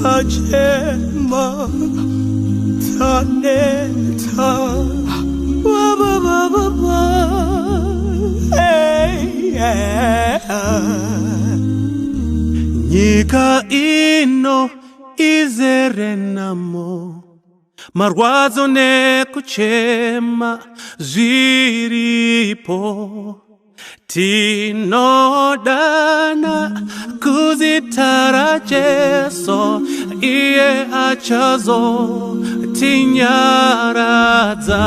Tachema taneta wa ba ba ba ba hey, yeah. Nyika ino izere namo marwadzo nekuchema zviripo Tinodana kuzita raJesu iye achazotinyaradza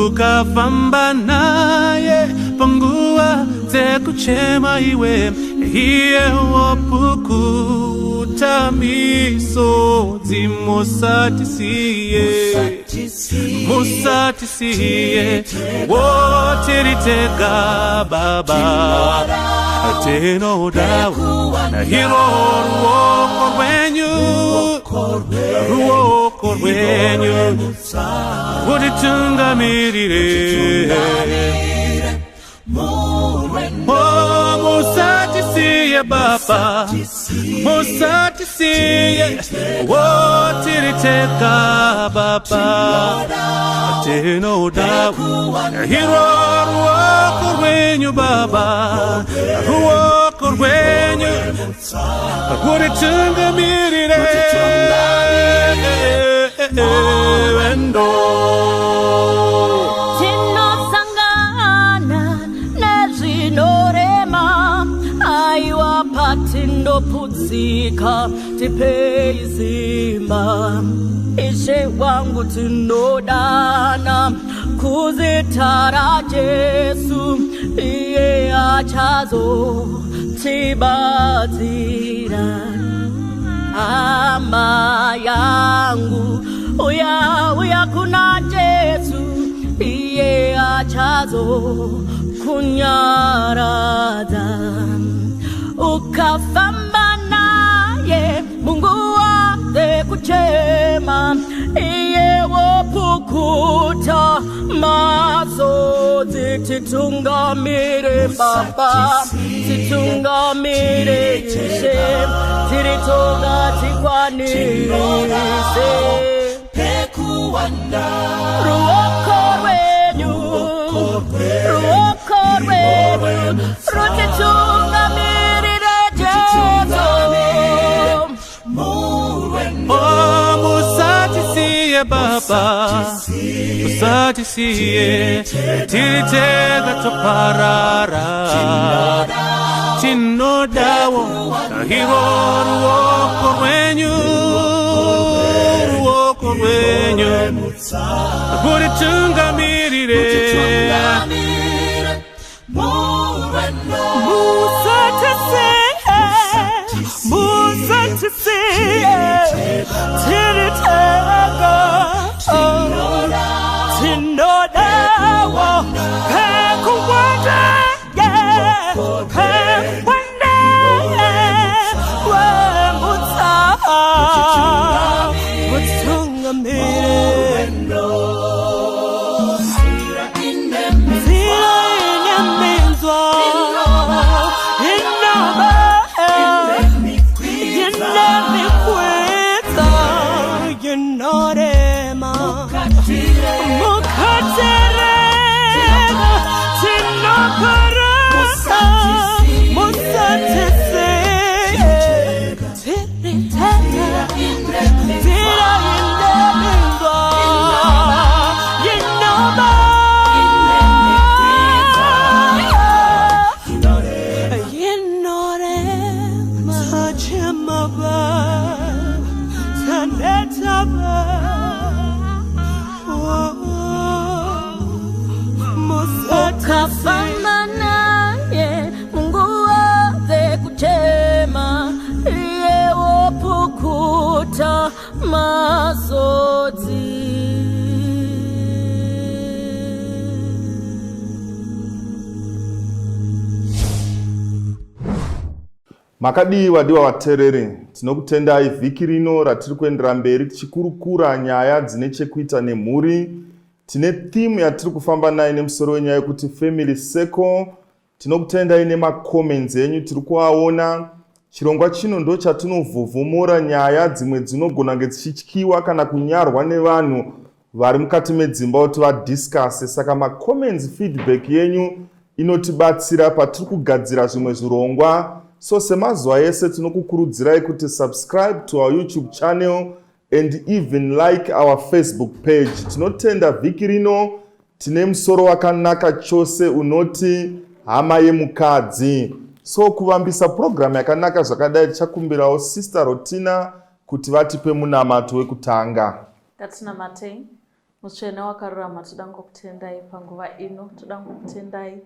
ukafamba naye panguva dzekuchema iwe iye wopukuta misodzi musatisiye musatisiye wotiri tega baba tinodawo irwo ruoko rwenyu ruoko rwenyu rutitungamirire Oh, musatisiye baba musatisiye wotiri tega baba tinoda irwo ruoko rwenyu baba ruoko rwenyu rwuritungamirire endo Tinosangana nezvinorema aiwa patinoputsika tipei simba ishe wangu tinodana kuzita raJesu iye achazotibatsira hama yangu uya uya kuna Jesu iye achazo kunyaradza ukafamba naye Mungu wake kuchema iye wopukuta masodzi titungamire baba titungamire ishe tiri toga tikwanise ruoko rwenyu ruoko rwenyu rutitungamirire Jesu Oh, musatisiye baba musatisiye tiri tega toparara tinodawo irwo ruoko rwenyu ruoko rwenyu ruritungamirire Musatisiye musatisiye tiri tega tinodawo pekuwanda yeah pekuwanda wemutsa mutungamire Nzira ine minzwa inoba ine mikwidza inorema mukaterera tinoparara musatisiye tiri tega nzira ine minzwa inoba inorema tachema taneta ukafamba naye Mungu wake kuchema iye wopukuta masodzi Makadii vadiwa vateereri, tinokutendai vhiki rino ratiri kuendera mberi tichikurukura nyaya dzine chekuita nemhuri. Tine theme yatiri kufamba nayo nemusoro wenyaya yekuti family circle. Tinokutendai nemacomments enyu tiri kuaona. Chirongwa chino ndochatinouvhuvhumura nyaya dzimwe dzinogona kunge dzichityiwa kana kunyarwa nevanhu vari mukati medzimba kuti vadiscase. Saka macomments, feedback yenyu inotibatsira patiri kugadzira zvimwe zvirongwa. So semazuva ese tinokukurudzirai kuti subscribe to our YouTube channel and even like our Facebook page. Tinotenda vhiki rino tine musoro wakanaka chose unoti hama yemukadzi. So kuvambisa purogiramu yakanaka zvakadai tichakumbirawo Sister Rotina kuti vatipe munamato wekutanga. Ngatinamatei. Mutsvene wakarurama, toda ngokutendai panguva ino, toda ngokutendai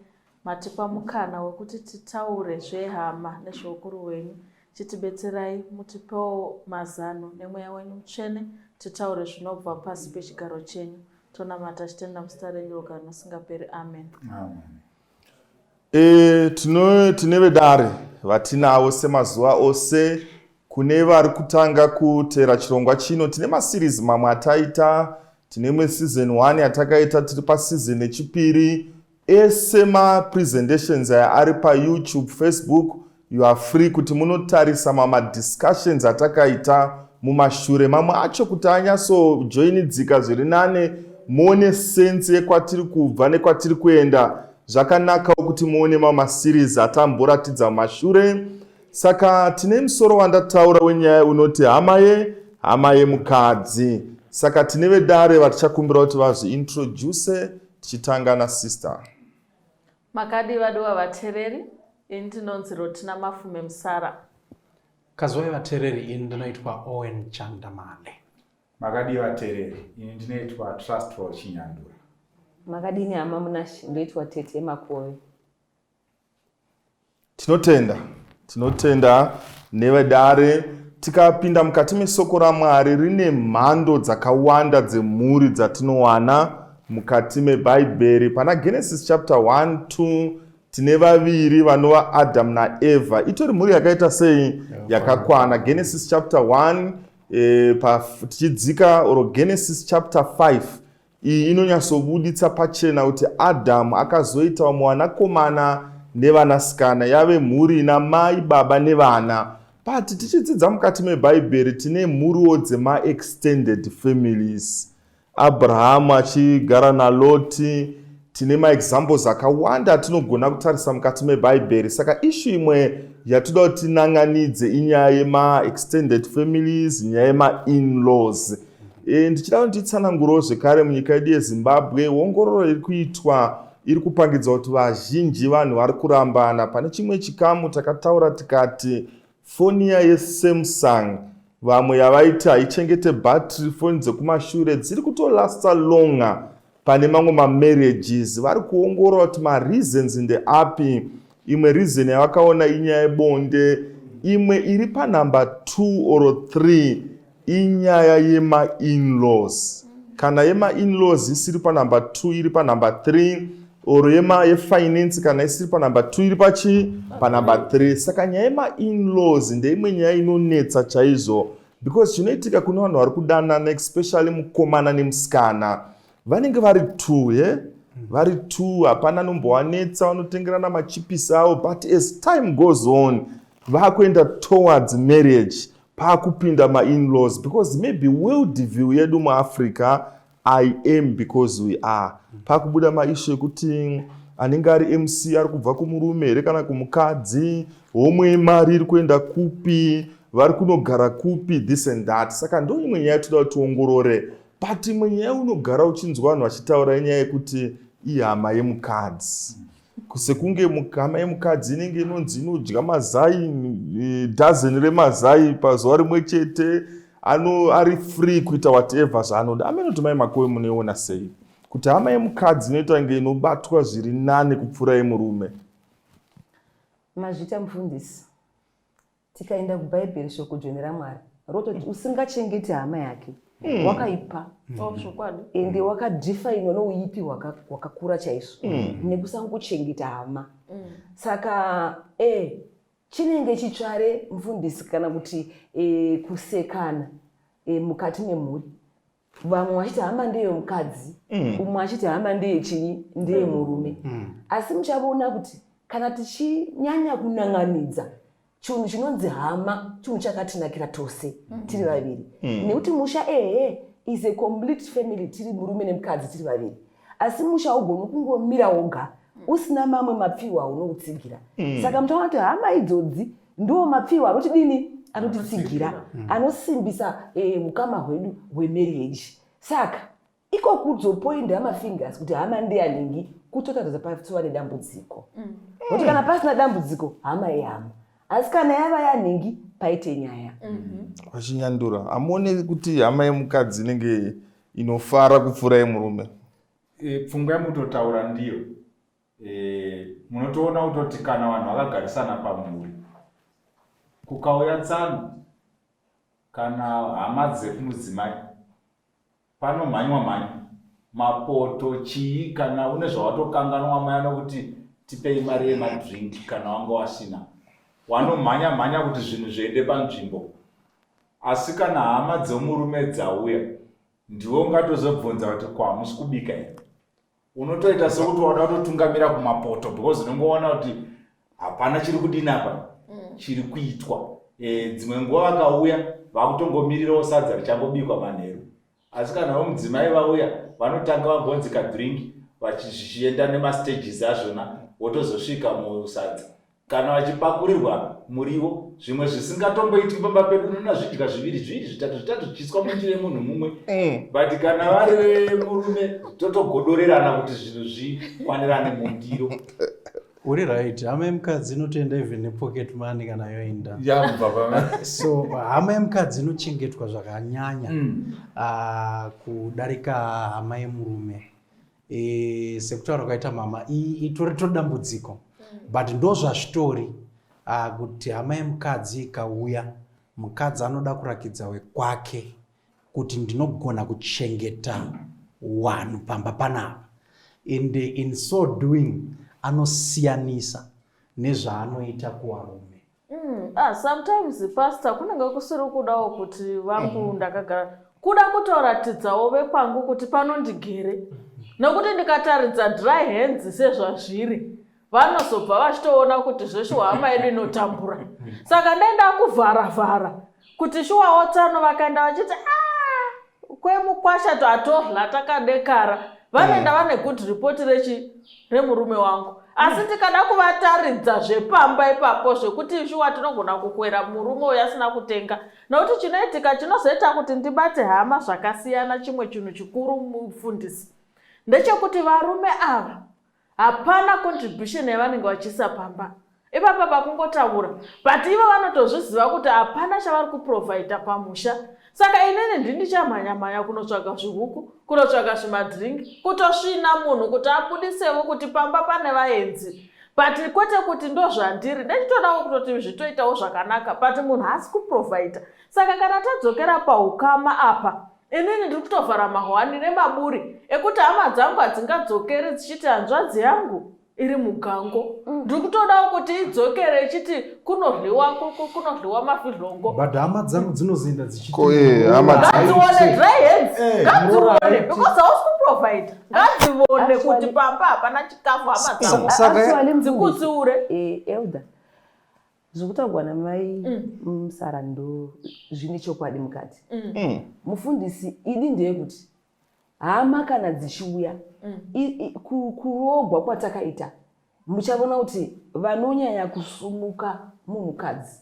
matipa mukana wekuti titaure zvehama nezveukuru hwenyu. Chitibetserai mutipewo mazano nemweya wenyu mutsvene titaure zvinobva pasi pechigaro chenyu. Tonamata chitenda muzita renyu rugare nosingaperi. Amen. Amen. E, tine vedare vatinavo semazuva ose. Kune vari kutanga kuteera chirongwa chino, tine maseries mamwe ataita. Tine imwe season 1 yatakaita, tiri paseason yechipiri. Ese mapresentations aya ari paYouTube, Facebook. You are free kuti munotarisa mamadiscussions atakaita mumashure, mamwe acho kuti anyatsojoinidzika zviri nane, muone sense yekwatiri kubva nekwatiri kuenda. Zvakanakawo kuti muone mamaseries atamboratidza mumashure. Saka tine musoro wandataura wenyaya unoti hama ye hama yemukadzi. Saka tine vedare vatichakumbira kuti vazviintroduce, tichitanga nasister. Makadi vadiwa vatereri, ini ndinonzi Rotina Mafume Musara. Kazwai vatereri, ini ndinoitwa Owen Chandamale. Makadii vatereri, ini ndinoitwa Trustwell Chinyandura. Makadini hama Munashe, ndoitwa Tete Makove. Tinotenda, tinotenda nevedare. Tikapinda mukati mesoko raMwari, rine mhando dzakawanda dzemhuri dzatinowana mukati meBhaibheri. Pana Genesis chapter 1 2 tine vaviri vanova Adam naEvha. Itori mhuri yakaita sei? Yakakwana. Genesis chapter 1 tichidzika or Genesis chapter 5, iyi inonyatsobuditsa pachena kuti Adhamu akazoita vamwe vanakomana nevanasikana, yave mhuri ina mai, baba nevana. But tichidzidza mukati meBhaibheri tine mhuriwo dzemaextended families, Abrahamu achigara naLoti. Tine maexamples akawanda atinogona kutarisa mukati meBhaibheri. Saka ishu imwe yatoda kuti tinanganidze inyaya yemaextended families, nyaya yemainlaws. Ndichida kuti nditsanangurewo zvekare, munyika yedu yeZimbabwe ongororo iri kuitwa iri kupangidza kuti vazhinji vanhu vari kurambana. Pane chimwe chikamu takataura tikati foni iya yeSamsung vamwe yavaiti haichengete bhatiri, foni dzekumashure dziri kutolasta longer pane mamwe mamarriages. Vari kuongorora kuti mareasons ndeapi. Imwe reason yavakaona inyaya yebonde. Imwe iri panumber 2 or 3 inyaya yemainlaws. Kana yemainlaws isiri panumber 2, iri panumber 3, or yema yefinance kana isiri panumber 2, iri pachi panumber 3. Saka nyaya yemainlaws ndeimwe nyaya inonetsa chaizvo, because chinoitika kune vanhu vari kudanana, especially mukomana nemusikana, vanenge vari two ye vari two, hapana nombowanetsa, vanotengerana machipisi avo. But as time goes on, vakuenda towards marriage, paakupinda mainlaws, because maybe world view yedu muAfrica, "I am because we are." Pakubuda maissue ekuti anenge ari MC ari kubva kumurume here kana kumukadzi, homwe yemari iri kuenda kupi, vari kunogara kupi, this and that. Saka ndo imwe nyaya toda kuti tiongorore. But imwe nyaya unogara uchinzwa vanhu vachitaura inyaya yekuti ihama yemukadzi, sekunge hama yemukadzi inenge inonzi inodya mazai, dozen remazai pazuva rimwe chete, ano ari free kuita whatever zvaanoda. Amenoti mai Makowe, munoiona sei kuti hama yemukadzi inoita kunge inobatwa zviri nane kupfuura yemurume? Mazvita mufundisi. Tikaenda kuBhaibheri, shoko dzvene raMwari rototi usingachengeti hama yake wakaipa. Oh, zvokwadi. Ende wakadhifainwa nouipi hwakakura chaizvo nekusangochengeta hama. Saka chinenge chitsvare mufundisi kana kuti kusekana mukati memhuri, vamwe vachiti hama ndeyemukadzi, umwe achiti hama ndeyechinyi, ndeyemurume. Asi muchavoona kuti kana tichinyanya kunan'anidza Chinhu chinonzi hama chinhu chakatinakira tose tiri vaviri. Nekuti musha ehe is a complete family, tiri murume nemukadzi tiri vaviri. Asi musha haugoni kungomira woga usina mamwe mapfihwa unoutsigira. Saka muchaona kuti hama idzodzi ndiwo mapfihwa anotidini, anotitsigira, anosimbisa ukama hwedu hwemarriage. Saka iko kudzopoinda mafingers kuti hama ndeyaningi kutotaridza patova nedambudziko. Nokuti kana pasina dambudziko hama ihama, asi kana yava yanhingi paite nyaya. Vachinyandura, hamuone kuti hama yemukadzi inenge inofara kupfuura yemurume? Pfungwa yemutotaura ndiyo. Munotoona kutoti kana vanhu vakagarisana pamhuri, kukauya tsano kana hama dzekumudzimai, panomhanywa mhanywa mapoto chii, kana une zvawatokanganwa mai anokuti tipei mari yemadrink, kana wanga wasina wanomhanya mhanya kuti zvinhu zviende panzvimbo. Asi kana hama dzemurume dzauya, ndiwe ungatozobvunza kuti ko hamusi kubika here? Unotoita sekuti wada kutotungamira kumapoto, because unongoona kuti hapana chiri kudini apa chiri kuitwa. Dzimwe nguva vakauya vakutongomirirawo sadza richangobikwa manheru, asi kana vomudzimai vauya vanotanga vagonzi kadrink, zvichienda nemastages azvona, wotozosvika musadza. Kana vachipakurirwa muriwo, zvimwe zvisingatomboitwi pamba pedu, unoona zvidya zviviri zviviri, zvitatu zvitatu zvichiiswa mundiro yemunhu mumwe. But kana vari vemurume totogodorerana kuti zvinhu zvikwanirane mundiro. Uri right, hama yemukadzi inotoenda even nepocket money kana yoenda. Ya, baba. So hama yemukadzi inochengetwa zvakanyanya kudarika hama yemurume. Sekutaura kwaita mama, itori to dambudziko, but ndo zvazvitori kuti hama yemukadzi ikauya, mukadzi anoda kurakidza wekwake kuti ndinogona kuchengeta vanhu pamba panapa, and in so doing anosiyanisa nezvaanoita kuvarume. Sometimes pastor kunenge kusiri kudawo kuti vangu ndakagara, kuda kutoratidzawo vekwangu kuti pano ndigere, nekuti ndikataridza dry hands sezvazviri vanozobva vachitoona kuti zveshuwa hama yedu inotambura. Saka ndaenda kuvhara-vhara kuti shuwawo tsano vakaenda vachiti kwemukwasha tatohla takadekara, vanoenda vane good report remurume wangu. Asi ndikada kuvataridza zvepamba ipapo zvekuti shuwa tinogona kukwera murume uyu asina kutenga, nokuti chinoitika chinozoita kuti ndibate hama zvakasiyana. Chimwe chinhu chikuru mufundisi ndechekuti varume ava hapana contribution yavanenge vachiisa pamba ipapa pakungotaura, but ivo vanotozviziva kuti hapana chavari kuprovhaidha pamusha. Saka inini ndindichamhanya-mhanya kunotsvaga zvihuku, kunotsvaga zvimadhiringi, kutosvina munhu kuti abudisevo kuti pamba pane vaenzi, but kwete kuti ndo zvandiri ndechitodawo kutoti zvitoitawo zvakanaka, but munhu haasi kuprovhaidha. Saka kana tadzokera paukama apa, inini ndiri kutovhara mahwani nemaburi ekuti hama dzangu hadzingadzokeri dzichiti hanzvadzi yangu iri mugango. Ndiri kutodawo kuti idzokere ichiti kunoryiwa mafidhlongo. But hama dzangu dzinozoenda dzichiti Ko, hama ngadzione dry hands, ngadzione, because hausi kuprovide, ngadzivone kuti pamba hapana chikafu, hama dzangu Actually, mufundisi, dzikutsiure. Elder, zvokutaurwa namai Musara ndo zvine chokwadi mukati. Mufundisi, idi ndeyekuti hama kana dzichiuya, kuroogwa kwatakaita, muchaona kuti vanonyanya kusumuka munhukadzi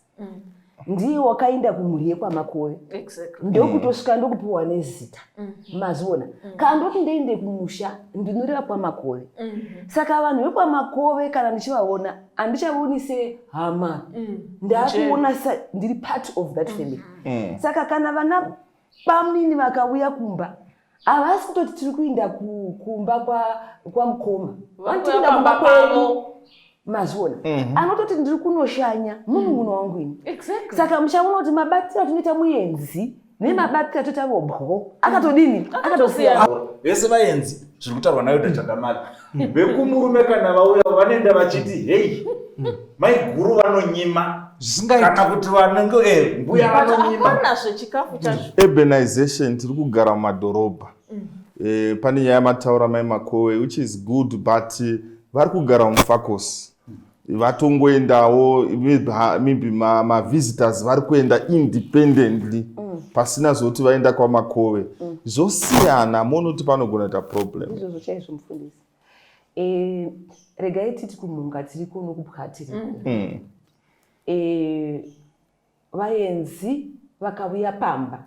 ndiye wakaenda kumhuri yekwaMakove, ndokutosvika ndokupiwa nezita. Mazviona? Kana ndoti ndoende kumusha, ndinoreva kwaMakove. Saka vanhu vekwaMakove kana ndichivaona, handichavaoni sehama, ndakuona ndiri part of that family. Saka kana vana bamunini vakauya kumba, havasi kutoti tiri kuinda kumba kwamukoma, Vanouya tiri kuinda kumba pamba kwedu. pavo. Mazviona? Anototi ndiri kunoshanya munun'una wangu ini. Saka muchaona kuti mabatiro atinoita muenzi nemabatiro atinoita vobwo akatodini, akatosiyana. Vese vaenzi zviri kutaurwa nayo Dachandamari, vekumurume kana vauya vanoenda vachiti hei, maiguru vanonyima, Zvisingaiti. kana kuti vanenge mbuya vanonyima. Hapana zvechikafu chacho. Urbanization, tiri kugara mumadhorobha. Pane nyaya yamataura mai Makowe, which is good, but vari kugara mufakosi. Vatongoendawo maybe mavisitors vari kuenda independently pasina zvekuti vaenda kwamakove. Zvosiyana, monoti panogona kuita problem. Izvozvo chaizvo mufundisi. E, regai titi kumhunga tiriko nokupwa tiriko. E, vaenzi vakauya pamba,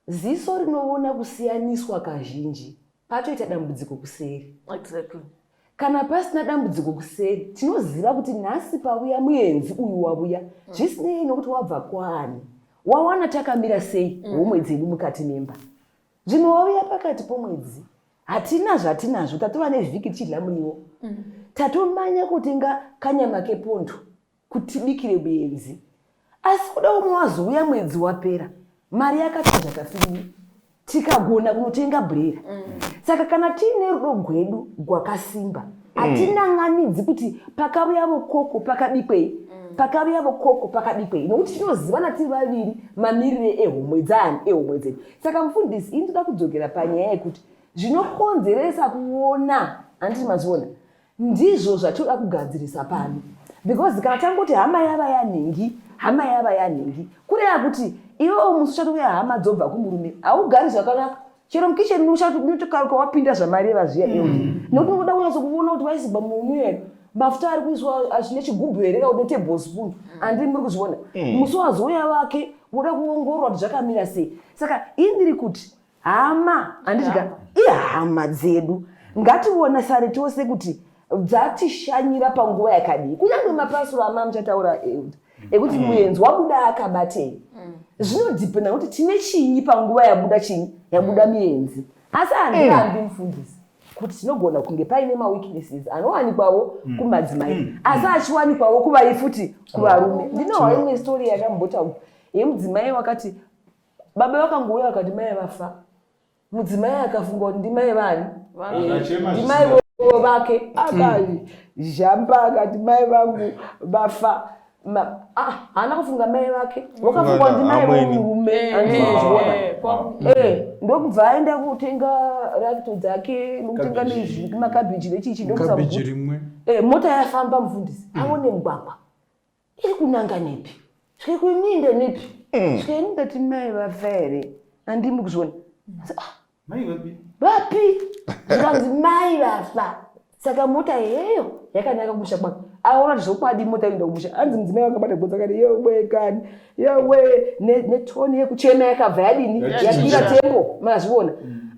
ziso rinoona kusiyaniswa kazhinji patoita dambudziko kuseri. Kana pasina dambudziko kuseri, tinoziva kuti nhasi pauya muenzi uyu wavuya, zvisinei nokuti wabva kwaani, wawana takamira sei homwe dzedu mukati memba. Zvino wauya pakati pomwedzi, hatina zvatinazvo, tatova nevhiki tichidya muriwo, tatomanya kutenga kanyama kepondo kuti tibikire muenzi, asi kuda umwe wazouya mwedzi wapera, mari yakachinja kafirimi, tikagona kunotenga bhurera. Saka kana tiine rudo gwedu gwakasimba, hatinan'anidzi kuti pakauya vokoko pakabikwei, pakauya vokoko pakabikwei, nokuti tinozivana tiri vaviri mamirire ehomwe dzaani, ehomwe dzedu. Saka mufundisi, ini toda kudzokera panyaya yekuti zvinokonzeresa kuona, handiti mazviona, ndizvo zvatinoda kugadzirisa pano, because kana tangoti hama yava yanhingi, hama yava yanhingi, kureva kuti iwewo musi uchatouya hama dzobva kumurume, haugari zvakanaka. Chero mukicheni unotokaruka wapinda zvamareva zviya iwe, nekuti unoda kunyatso kuona kuti vaisirwa munyu here, mafuta ari kuiswa achine chigubhu here kana kuti tablespoon, handii muri kuzviona. Musi wazouya vake woda kuongorora kuti zvakamira sei. Saka ini ndiri kuti hama, handiti ka, ihama dzedu, ngationesane tose kuti dzatishanyira panguva yakadii. Kunyange mapasuro ama muchataura ekuti muenzi wabuda akabatei, zvinodhipenda kuti tine chii panguva yabuda chii, yabuda muenzi. Asi handirambi mufundisi kuti tinogona kunge paine maweaknesses anowanikwawo kumadzimai, asi achiwanikwawo kuvai futi kuvarume. Ndinohwa imwe story yakambotaurwa yemudzimai wakati baba vakangouya vakati mai vafa, mudzimai akafunga kuti ndimai vani, Akachema. ndimai vake, akazhamba akati mai vangu vafa. Haana kufunga mai vake, wakafunga kuti ndimai Amweni. vomurume, andizviona. Ndokubva aenda kutenga rakito dzake nokutenga Kabhiji. Makabhiji nechichi. Kabhiji rimwe. Mota yafamba mufundisi, aone mugwagwa iri kunanga nepi, svike kuininde nepi, svike ini ndati mai vafa here, handimi kuzviona. Mai vapi? Vapi? Zvikanzi mai vafa. Saka mota yeyo yakanaka kumusha kwake, aona kuti zvokwadi mota inoenda kumusha. Hanzi mudzimai wakabata godza akati yowe kani yowe, netoni yekuchema yakabva yadini, Yachinja. yakwira tembo, mazviona.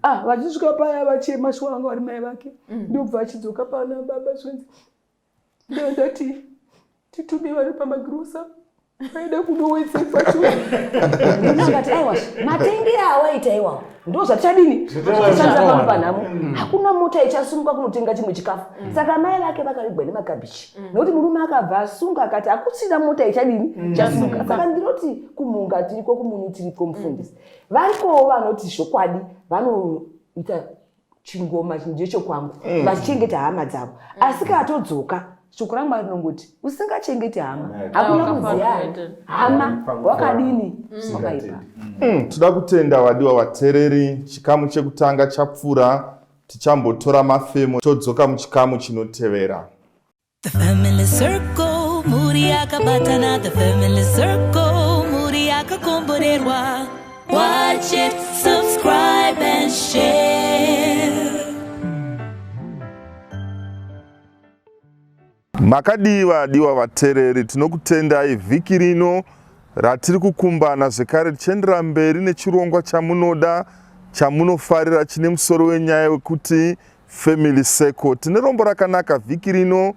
Ah, vachisvika paya vachema, shuwa vanga vari mai vake, ndobva achidzoka pana baba, zvinzi ndandati titume vari pamagirosa vaida kunowedzekwa. Akati aiwa, matengero awaita iwawo ndo zvatichadini, zvatichandisa pano panhamo, hakuna mota ichasumuka kunotenga chimwe chikafu. Saka mai vake vakavigwa nemakabichi, nekuti murume akabva asunga akati hakusina mota ichadini, ichasumuka. Saka ndinoti kumhunga tiriko, kumunyu tiriko mufundisi. Varikowo vanoti zvokwadi vanoita chingoma ndechokwangu, vachichengeta hama dzavo, asi kana todzoka shoko raMwari rinongoti usingachengeti hama hakuna kuziya hama wakadini, wakaipa. Toda kutenda vadiwa vateereri. Chikamu chekutanga chapfuura, tichambotora mafemo, todzoka muchikamu chinotevera. The family circle, mhuri yakabatana, the family circle, mhuri yakakomborerwa. Watch it, subscribe and share. Makadii vadiwa vateereri? Tinokutendai vhiki rino ratiri kukumbana zvekare tichiendera mberi nechirongwa chamunoda, chamunofarira, chine musoro wenyaya wekuti Family Circle. Tine rombo rakanaka, vhiki rino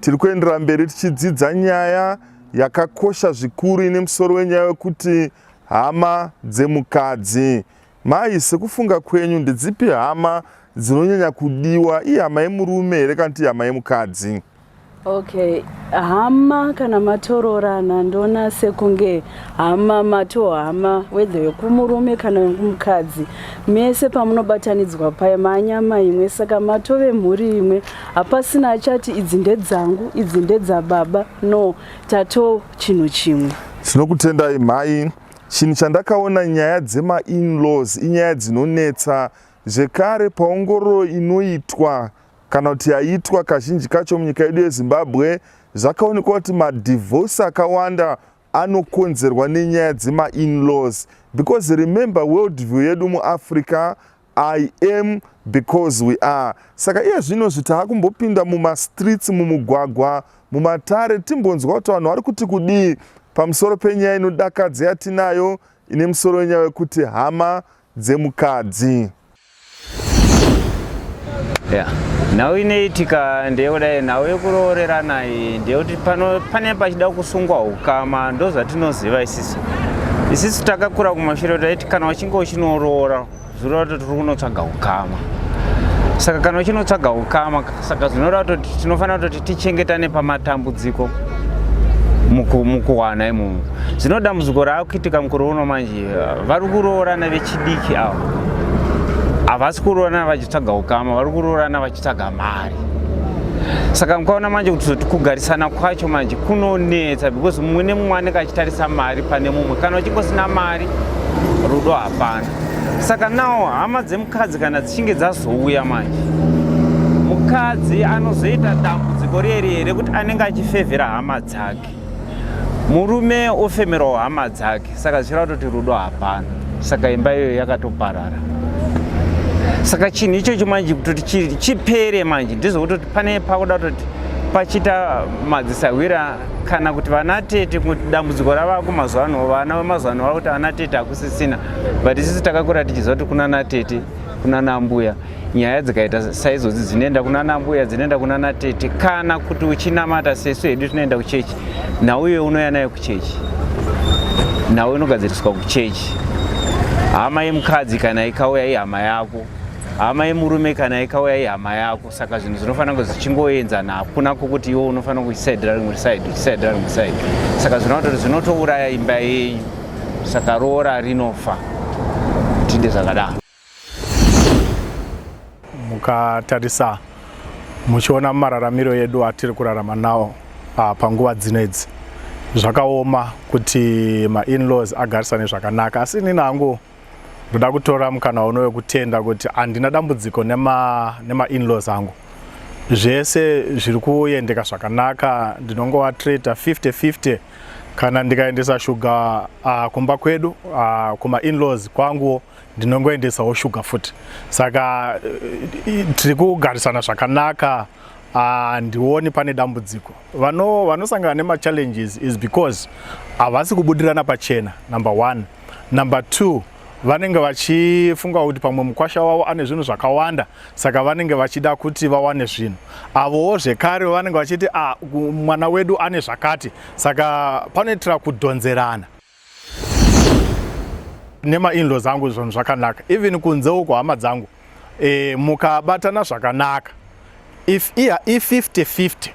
tiri kuendera mberi tichidzidza nyaya yakakosha zvikuru ine musoro wenyaya wekuti hama dzemukadzi. Mai, sekufunga kwenyu ndedzipi hama dzinonyanya kudiwa? Ihama yemurume here kana kuti ihama yemukadzi? Okay, hama kana matororana, ndoona sekunge hama matohama, whether yekumurume kana yekumukadzi, mese pamunobatanidzwa paya manyama imwe, saka matove mhuri imwe. Hapasina achati idzi ndedzangu, idzi ndedzababa, no, tato chinhu chimwe. Tinokutendai mhai. Chinhu chandakaona, nyaya dzemainlaws inyaya dzinonetsa zvekare paongororo inoitwa kana kuti yaitwa kazhinji kacho munyika yedu yeZimbabwe. Zvakaonekwa kuti madivorce akawanda anokonzerwa nenyaya dzemainlaws, because remember, world view yedu muAfrica, I am because we are. Saka iye zvinozvi taakumbopinda mumastreets, mumugwagwa, mumatare, timbonzwa kuti vanhu vari kuti kudii pamusoro penyaya inodakadza yatinayo ine musoro wenyaya wekuti hama dzemukadzi. Yeah. Nhau inoitika ndeyekudai, nhau yekuroorerana iyi ndeyekuti pano pane pachida kusungwa ukama. Ndozvatinoziva isisi. Isisi takakura kumashure, taiti kana uchinge uchinoroora, zvinoreva kuti tiri kunotsvaga ukama. Saka kana uchinotsvaga ukama, saka zvinoreva kuti tinofanira kutoti tichengetane pamatambudziko mukuwana imomo. Zvino dambudziko raakuitika mukore uno manje, vari kuroorana vechidiki ava havasi kuroorana vachitsvaga ukama, vari kuroorana vachitsvaga mari. Saka mukaona manje kuti kugarisana kwacho manje kunonetsa, because mumwe nemumwe anenge achitarisa mari pane mumwe. Kana uchingosina mari, rudo hapana. Saka nawo hama dzemukadzi kana dzichinge dzazouya manje, mukadzi anozoita dambudziko riye rekuti anenge achifevhera hama dzake, murume ofemerawo hama dzake. Saka zvichireva kutoti rudo hapana, saka imba iyoyo yakatoparara. Saka chinhu ichocho manje kutoti chipere manje, ndezvekutoti pane pakuda kutoti pachiita madzisahwira kana kuti vanatete. Kuti dambudziko ravako mazuva ano, vana vemazuva ano vakuti anatete hakusisina, but isusu takakura tichiziva kuti kuna natete, kuna nambuya. Nyaya dzikaita saizodzi dzinoenda kuna nambuya, dzinoenda kuna natete. Kana kuti uchinamata, sesu hedu tinoenda kuchechi, nhau iyoyo unouya nayo kuchechi, nhau inogadziriswa kuchechi. Hama yemukadzi kana ikauya ihama yako, hama yemurume kana ikauya ihama yako. Saka zvinhu zvinofanira kunge zvichingoenzana. Hakuna kwokuti iwe unofanira kuchisaidhira rimwe side, uchisaidhira rimwe side. Saka zvinototi zvinotouraya imba yenyu, saka roora rinofa. Tinde zvakadaro. Mukatarisa, muchiona mumararamiro edu atiri kurarama nawo panguva dzino idzi, zvakaoma kuti mainlaws agarisane zvakanaka. Asi inini hangu ndoda kutora mukana uno wekutenda kuti handina dambudziko nemainlaws nema angu. Zvese zviri kuendeka zvakanaka. Ndinongovatreta 50-50. Kana ndikaendesa shuga kumba kwedu, kumainlaws kwanguwo ndinongoendesawo shuga futi. Saka tiri kugarisana zvakanaka, handioni pane dambudziko. Vanosangana nemachallenges is because havasi kubudirana pachena, number one. Number two, vanenge vachifunga kuti pamwe mukwasha wavo ane zvinhu zvakawanda, saka vanenge vachida kuti vawane zvinhu. Avowo zvekare vanenge vachiti, ah, mwana wedu ane zvakati. Saka panoitira kudhonzerana. Nemainlaws angu zvinhu zvakanaka. Even kunze uko, hama dzangu, mukabatana zvakanaka, if iya i50-50,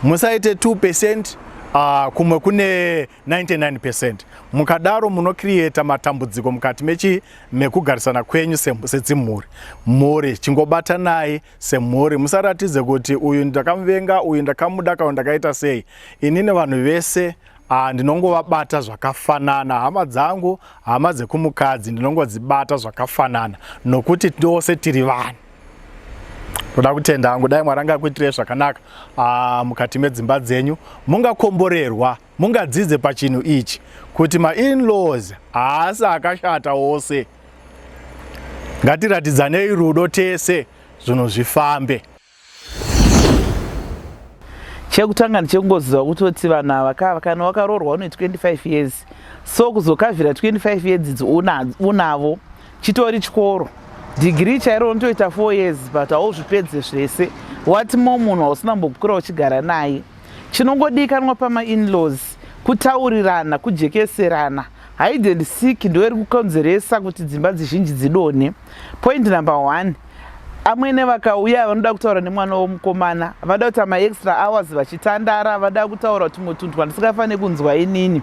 musaite 2%, kumwe kune 99%. Mukadaro munocreata matambudziko mukati mechi mekugarisana kwenyu sedzimhuri. Mhuri, chingobatanai semhuri. Musaratidze kuti uyu ndakamuvenga, uyu ndakamuda, kana ndakaita sei. Inini vanhu vese ndinongovabata zvakafanana. Hama dzangu, hama dzekumukadzi, ndinongodzibata zvakafanana nokuti tose tiri vanhu. Ndoda kutenda hangu. Dai Mwari angakuitirei zvakanaka mukati medzimba dzenyu. Mungakomborerwa, mungadzidze pachinhu ichi kuti mainlaws haasi akashata ose. Ngatiratidzanei rudo tese, zvinhu zvifambe. Chekutanga ndechekungoziva kutoti vanhu ava kana wakaroorwa une 25 years, so kuzokavhira 25 years idzi unavo chitori chikoro. Dhigiri chairo unotoita 4 years, but hauzvipedze zvese. Wati mo munhu hausina mbokukura uchigara naye. Chinongodikanwa pamainlaws kutaurirana, kujekeserana. Hide and seek ndo iri kukonzeresa kuti dzimba dzizhinji dzidonhe. Point number one, amwene vakauya vanoda kutaura nemwana womukomana, vada kuita maextra hours vachitandara, vada kutaura kuti mutunhu twandisingafaniri kunzwa inini.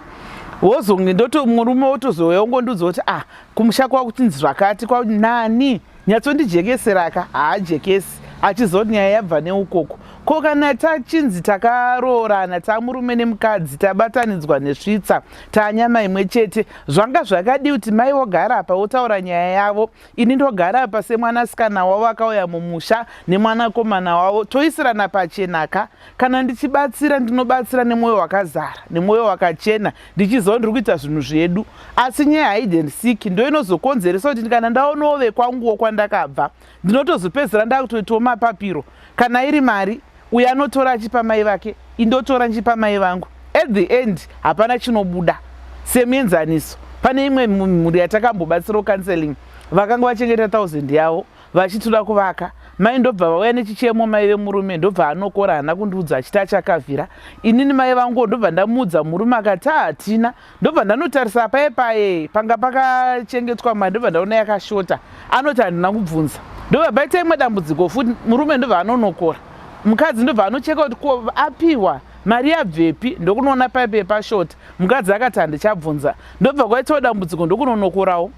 Wozonge ndoto murume wotozouya wongondiudza kuti, ah, kumusha kwakuchinzi zvakati kwa nani. Nyatsondijekeseraka haajekesi achiziva kuti nyaya yabva neukoko. Ko kana tachinzi takaroorana tamurume nemukadzi tabatanidzwa nesvitsa taanyama imwe chete zvanga zvakadii kuti mai vogara apa votaura nyaya yavo ini ndogara apa semwanasikana wavo akauya mumusha nemwanakomana wavo toisirana pachenaka kana ndichibatsira ndinobatsira nemwoyo wakazara nemwoyo wakachena ndichiziva ndiri kuita zvinhu zvedu asi nyaya hide and seek ndo inozokonzeresa kuti kana ndaonawo vekwanguwo kwandakabva ndinotozopedzisira ndakutoitawo mapapiro kana iri mari uyo anotora achipa mai vake indotora ndichipa mai vangu at the end hapana chinobuda semuenzaniso pane imwe mhuri yatakambobatsirawo counseling vakanga vachengeta thousand yavo vachitoda kuvaka mai ndobva vauya nechichemo mai vemurume ndobva anokora haana kundiudza achiti achakavhira inini mai vangu ndobva ndamuudza murume akati hatina ndobva ndanotarisa paye paye panga pakachengetwa mari ndobva ndaona yakashota anoti handina kubvunza ndobva paita imwe dambudziko futi murume ndobva anonokora mukadzi ndobva anocheka kuti ko apiwa mari yabvepi ndokunoona paye paye pashota mukadzi akati handichabvunza ndobva kwaitawo dambudziko ndokunonokorawo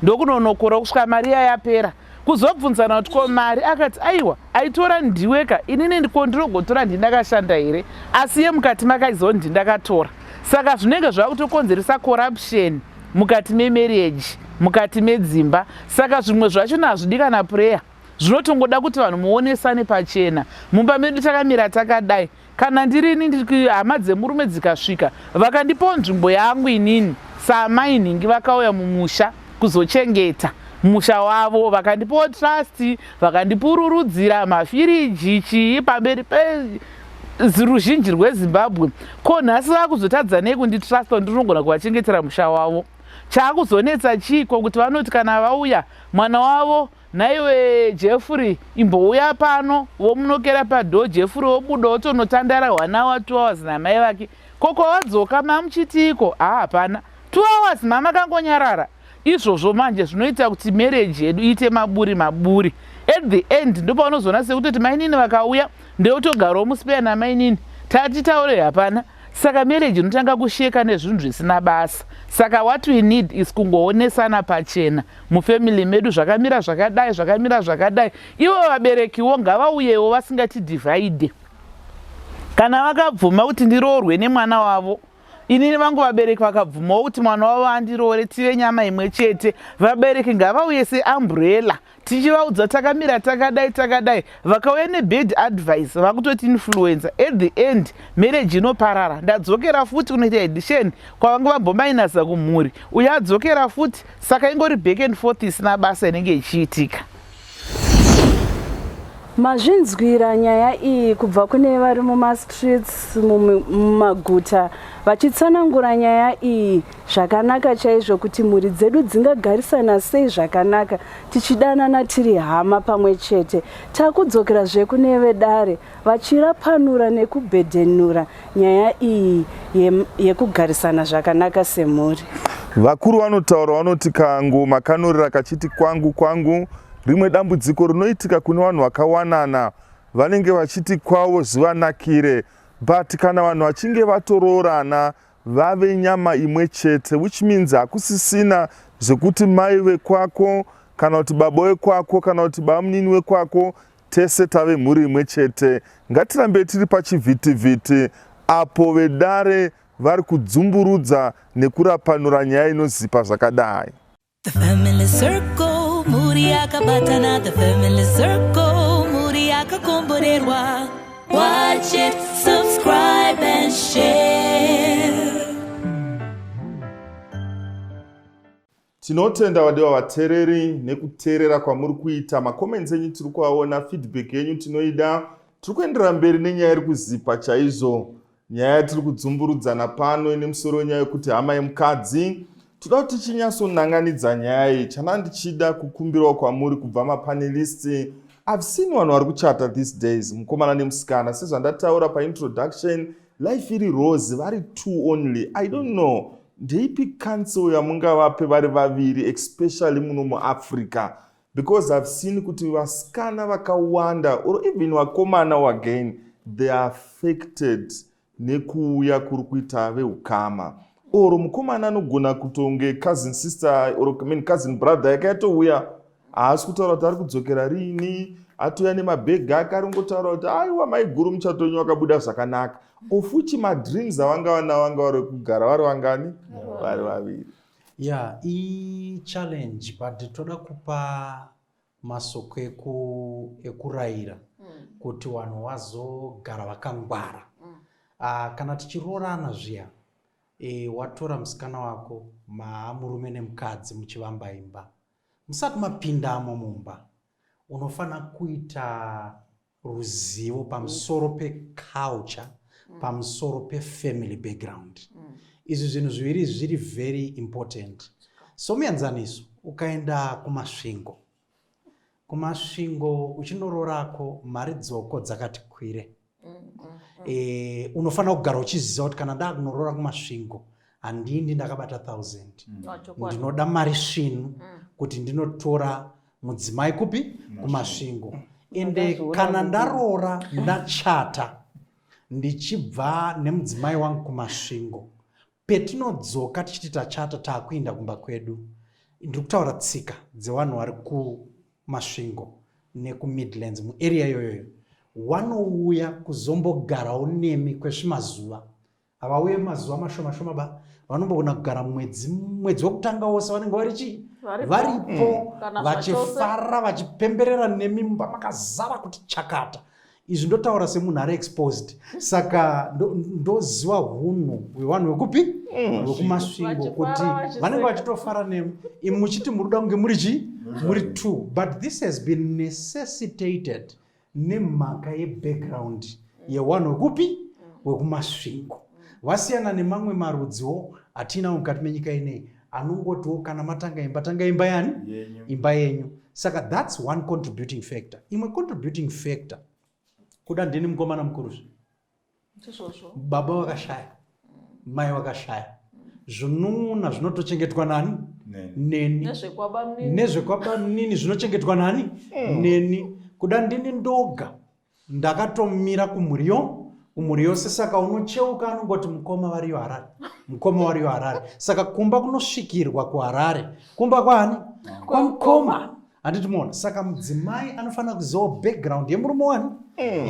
ndokunonokora kusvika mari iya yapera kuzobvunzana kuti ko mari akati aiwa aitora ndiweka inini ko ndinogotora ndindakashanda here asi iye mukati makaiziva kuti ndindakatora saka zvinenge zvakutokonzeresa corruption mukati memarriage mukati medzimba saka zvimwe zvacho nazvidi kana prayer zvinotongoda kuti vanhu muonesane pachena mumba medu takamira takadai Kana ndirini ndiri hama dzemurume dzikasvika vakandipawo nzvimbo yangu inini saamai nhingi vakauya mumusha kuzochengeta musha wavo vakandipawo trust vakandipururudzira mafiriji chii pamberi peruzhinji rweZimbabwe ko nhasi vakuzotadza nei kunditrusta ndinogona kuvachengetera musha wavo chaakuzonetsa chiiko kuti vanoti kana vauya mwana wavo Nhaiwe Jeffrey imbouya pano vomunokera padoor Jeffrey wobuda wotonotandara one hour two hours namai vake ko kwawadzoka mamuchitiiko haa hapana two hours mama kangonyarara izvozvo manje zvinoita kuti marriage yedu iite maburi maburi at the end ndopaunozoona sekutoti mainini vakauya ndeyotogarawo muspeya namainini tati taure hapana Saka marriage inotanga kusheka nezvinhu zvisina basa. Saka what we need is kungoonesana pachena mufamily medu zvakamira zvakadai zvakamira zvakadai. Ivo vaberekiwo ngavauyewo vasingatidivide. Kana vakabvuma kuti ndiroorwe nemwana wavo inini vangu vabereki vakabvumawo kuti mwana wavo andiroore tive nyama imwe chete vabereki ngavauye seumbrella tichivaudza takamira takadai takadai vakauya nebad advice vakutoti influencer at the end marriage inoparara ndadzokera futi kunoita edition kwavanga vambomainasa kumhuri uyo adzokera futi saka ingori back and forth isina basa inenge ichiitika Mazvinzwira nyaya iyi kubva kune vari mumastreets mumaguta vachitsanangura nyaya iyi zvakanaka chaizvo kuti mhuri dzedu dzingagarisana sei zvakanaka tichidanana tiri hama pamwe chete. Takudzokerazve kune vedare vachirapanura nekubhedhenura nyaya iyi yekugarisana zvakanaka semhuri. Vakuru vanotaura vanoti kangoma kanorira kachiti kwangu kwangu. Rimwe dambudziko rinoitika kune vanhu vakawanana vanenge vachiti kwavo zvivanakire but kana vanhu vachinge vatoroorana vave nyama imwe chete which means hakusisina zvekuti mai vekwako kana kuti baba wekwako kana kuti bamunini wekwako tese tave mhuri imwe chete ngatirambe tiri pachivhitivhiti apo vedare vari kudzumburudza nekurapanura nyaya inozipa zvakadai The family circle, mhuri yakabatana. The family circle, mhuri yakakomborerwa. Watch it, subscribe and share. Tinotenda vadiwa vatereri nekuteerera kwamuri kuita. Macomments enyu tiri kuaona, feedback yenyu tinoida. Tiri kuenderera mberi nenyaya iri kuzipa chaizvo. Nyaya yatiri kudzumburudzana pano ine musoro wenyaya yekuti hama yemukadzi. Toda kuti tichinyatsonanganidza nyaya iyi. Chana ndichida kukumbirawo kwamuri kubva mapanelists. I've seen vanhu vari kuchata these days, mukomana nemusikana. Sezvandataura paintroduction, life iri rose, vari two only. I don't know. Ndeipi counsel yamungavape vari vaviri especially muno muAfrica? Because I've seen kuti vasikana vakawanda or even vakomana again they are affected nekuuya kuri kuita veukama or mukomana anogona kutonge cousin sister or I mean cousin brother yake yatouya Haasi kutaura kuti ari kudzokera riini, atouya nemabhegi ake, ari kungotaura kuti aiwa maiguru muchato wenyu wakabuda zvakanaka. Ofuchi madreams avanga vanavo vanga vari kugara vari vangani? Vari vaviri. Yeah, i-challenge but toda kupa masoko ekurayira kuti vanhu vazogara vakangwara. Kana tichiroorana zviya, watora musikana wako maamurume nemukadzi muchivamba imba, musati mapindamo mumba unofanira kuita ruzivo pamusoro peculture, pamusoro pefamily background. Izvi zvinhu zviviri zviri very important. Somuenzaniso, ukaenda kuMasvingo, kuMasvingo uchinoroorako, mari dzoko dzakati kwire. Unofanira kugara uchiziva kuti kana ndakunoroora kuMasvingo, handindi ndakabata 1000, ndinoda mari svinu kuti ndinotora mudzimai kupi? KuMasvingo. Ende kana ndaroora, ndachata ndichibva nemudzimai wangu kuMasvingo, petinodzoka tichiti tachata taakuinda kumba kwedu, ndiri kutaura tsika dzevanhu vari kuMasvingo nekuMidlands muarea iyoyoyo, wanouya kuzombogarawo nemi kwesvimazuva. Havauye mazuva mashoma shoma ba, vanombogona kugara mwedzi, mwedzi wekutanga wose vanenge vari chii? Varipo. Kana vachifara, vachipemberera nemi, mumba makazara kuti chakata. Izvi ndotaura semunhu ari exposed, saka ndoziva hunhu hwevanhu vekupi? VekuMasvingo, kuti Vachifara, vanenge vachiseka. Vachitofara nemi, imi muchiti muri kuda kunge muri chii? Muri two. But this has been necessitated nemhaka yebackground yewanhu wekupi? WekuMasvingo. Vasiyana nemamwe marudziwo atinawo mukati menyika ineyi, anongotiwo kana matanga imba, tanga imba yani? Yenyu. Imba yenyu. Saka that's one contributing factor. Imwe contributing factor, kuda ndini mukomana mukuruzve. Ndizvozvo. Baba vakashaya, mai vakashaya, zvinun'una zvinotochengetwa nani? Neni. Neni. Nezvekwabamnini. Nezvekwabamnini zvinochengetwa nani? Neni. Kuda ndini ndoga ndakatomira kumhuri kumhuri yose. Saka unocheuka, anongoti mukoma variyo Harare, mukoma variyo Harare. Saka kumba kunosvikirwa kuHarare, kumba kwaani? Kwamukoma, handiti muona? Saka mudzimai anofanira kuzivawo background yemurume wani,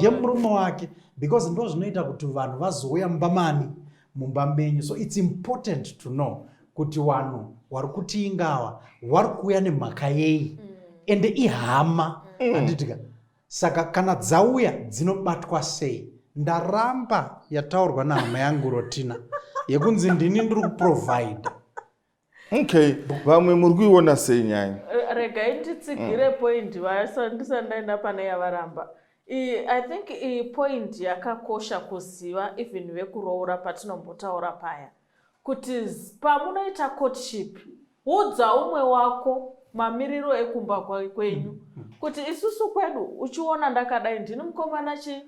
yemurume wake, because ndo zvinoita kuti vanhu vazouya mumba mani? Mumba menyu. So it's important to know kuti vanhu vari kuti ingava vari kuuya nemhaka yei, ende ihama, handitika? Saka kana dzauya dzinobatwa sei? Ndaramba yataurwa nahama yangu Rotina yekunzi ndini ndiri kuprovide. Okay, vamwe muri kuiona sei nyaya? Regai nditsigire point ndisati ndaenda pane yavaramba. I think iyi point yakakosha kuziva, even vekuroora, patinombotaura paya kuti pamunoita courtship, udza umwe wako mamiriro ekumba kwenyu, kuti isusu kwedu uchiona ndakadai, ndini mukomana chi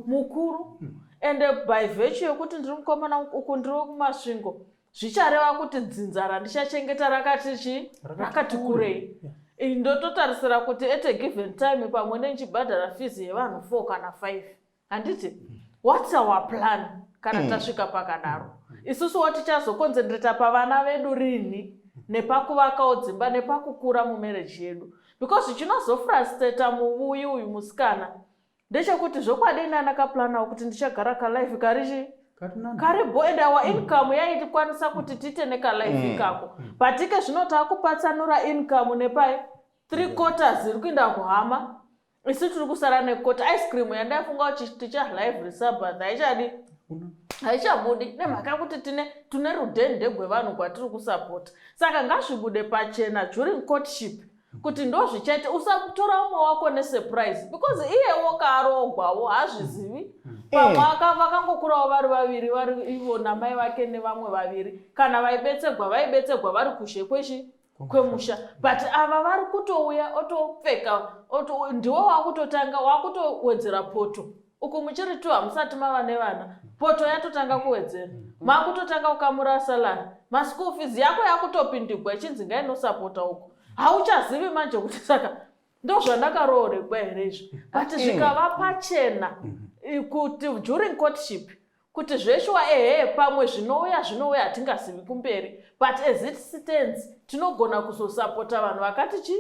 mukuru, ende by virtue yekuti ndiri mukomana uku, ndiri wekuMasvingo, zvichareva kuti dzinza randichachengeta rakati chi rakati kurei. Ndototarisira kuti at a given time pamwe nendichibhadhara fees yevanhu 4 kana 5, handiti? What's our plan kana tasvika pakadaro? Isusuwo tichazoconcentrata pavana vedu rini, nepakuvakawo dzimba, nepakukura mumarriage yedu? Because chinozofrustrata muvuyi uyu musikana ndechekuti zvokwadi ini andakaplanawo kuti ndichagara kalife karichi karibo, and our income yaitikwanisa kuti tiite nekalife ikako, but ike zvino taakupatsanura income nepai 3/4 iri kuenda kuhama, isu tiri kusara nequarter. Ice cream yandaifunga kuti tichadya every Sabbath haichadi, haichabudi, nemhaka yekuti tine rudhende gwevanhu kwatiri kusapota. Saka ngazvibude pachena during courtship kuti ndo zvichaita. Usatora umwe wako nesurprise, because iyewo kaarogwawo hazvizivi. Pamwe vakangokurawo vari vaviri, vari ivo namai vake nevamwe vaviri. Kana vaibetsegwa, vaibetsegwa vari kuzhe kwechi kwemusha, but ava vari kutouya otopfeka ndiwo wakutotanga wakutowedzera poto. Uku muchiri tu, hamusati mava nevana, poto yatotanga kuwedzera, makutotanga kukamura salary, maschool fees yako yakutopindigwa ichinzi ngainosapota uko. Hauchazivi manje kuti saka ndozvandakarooregwa here izvi? But zvikava pachena kuti during courtship kuti zveshuwa, ehe, pamwe zvinouya, zvinouya, hatingazivi kumberi, but as it stands tinogona kuzosapota vanhu vakati chi.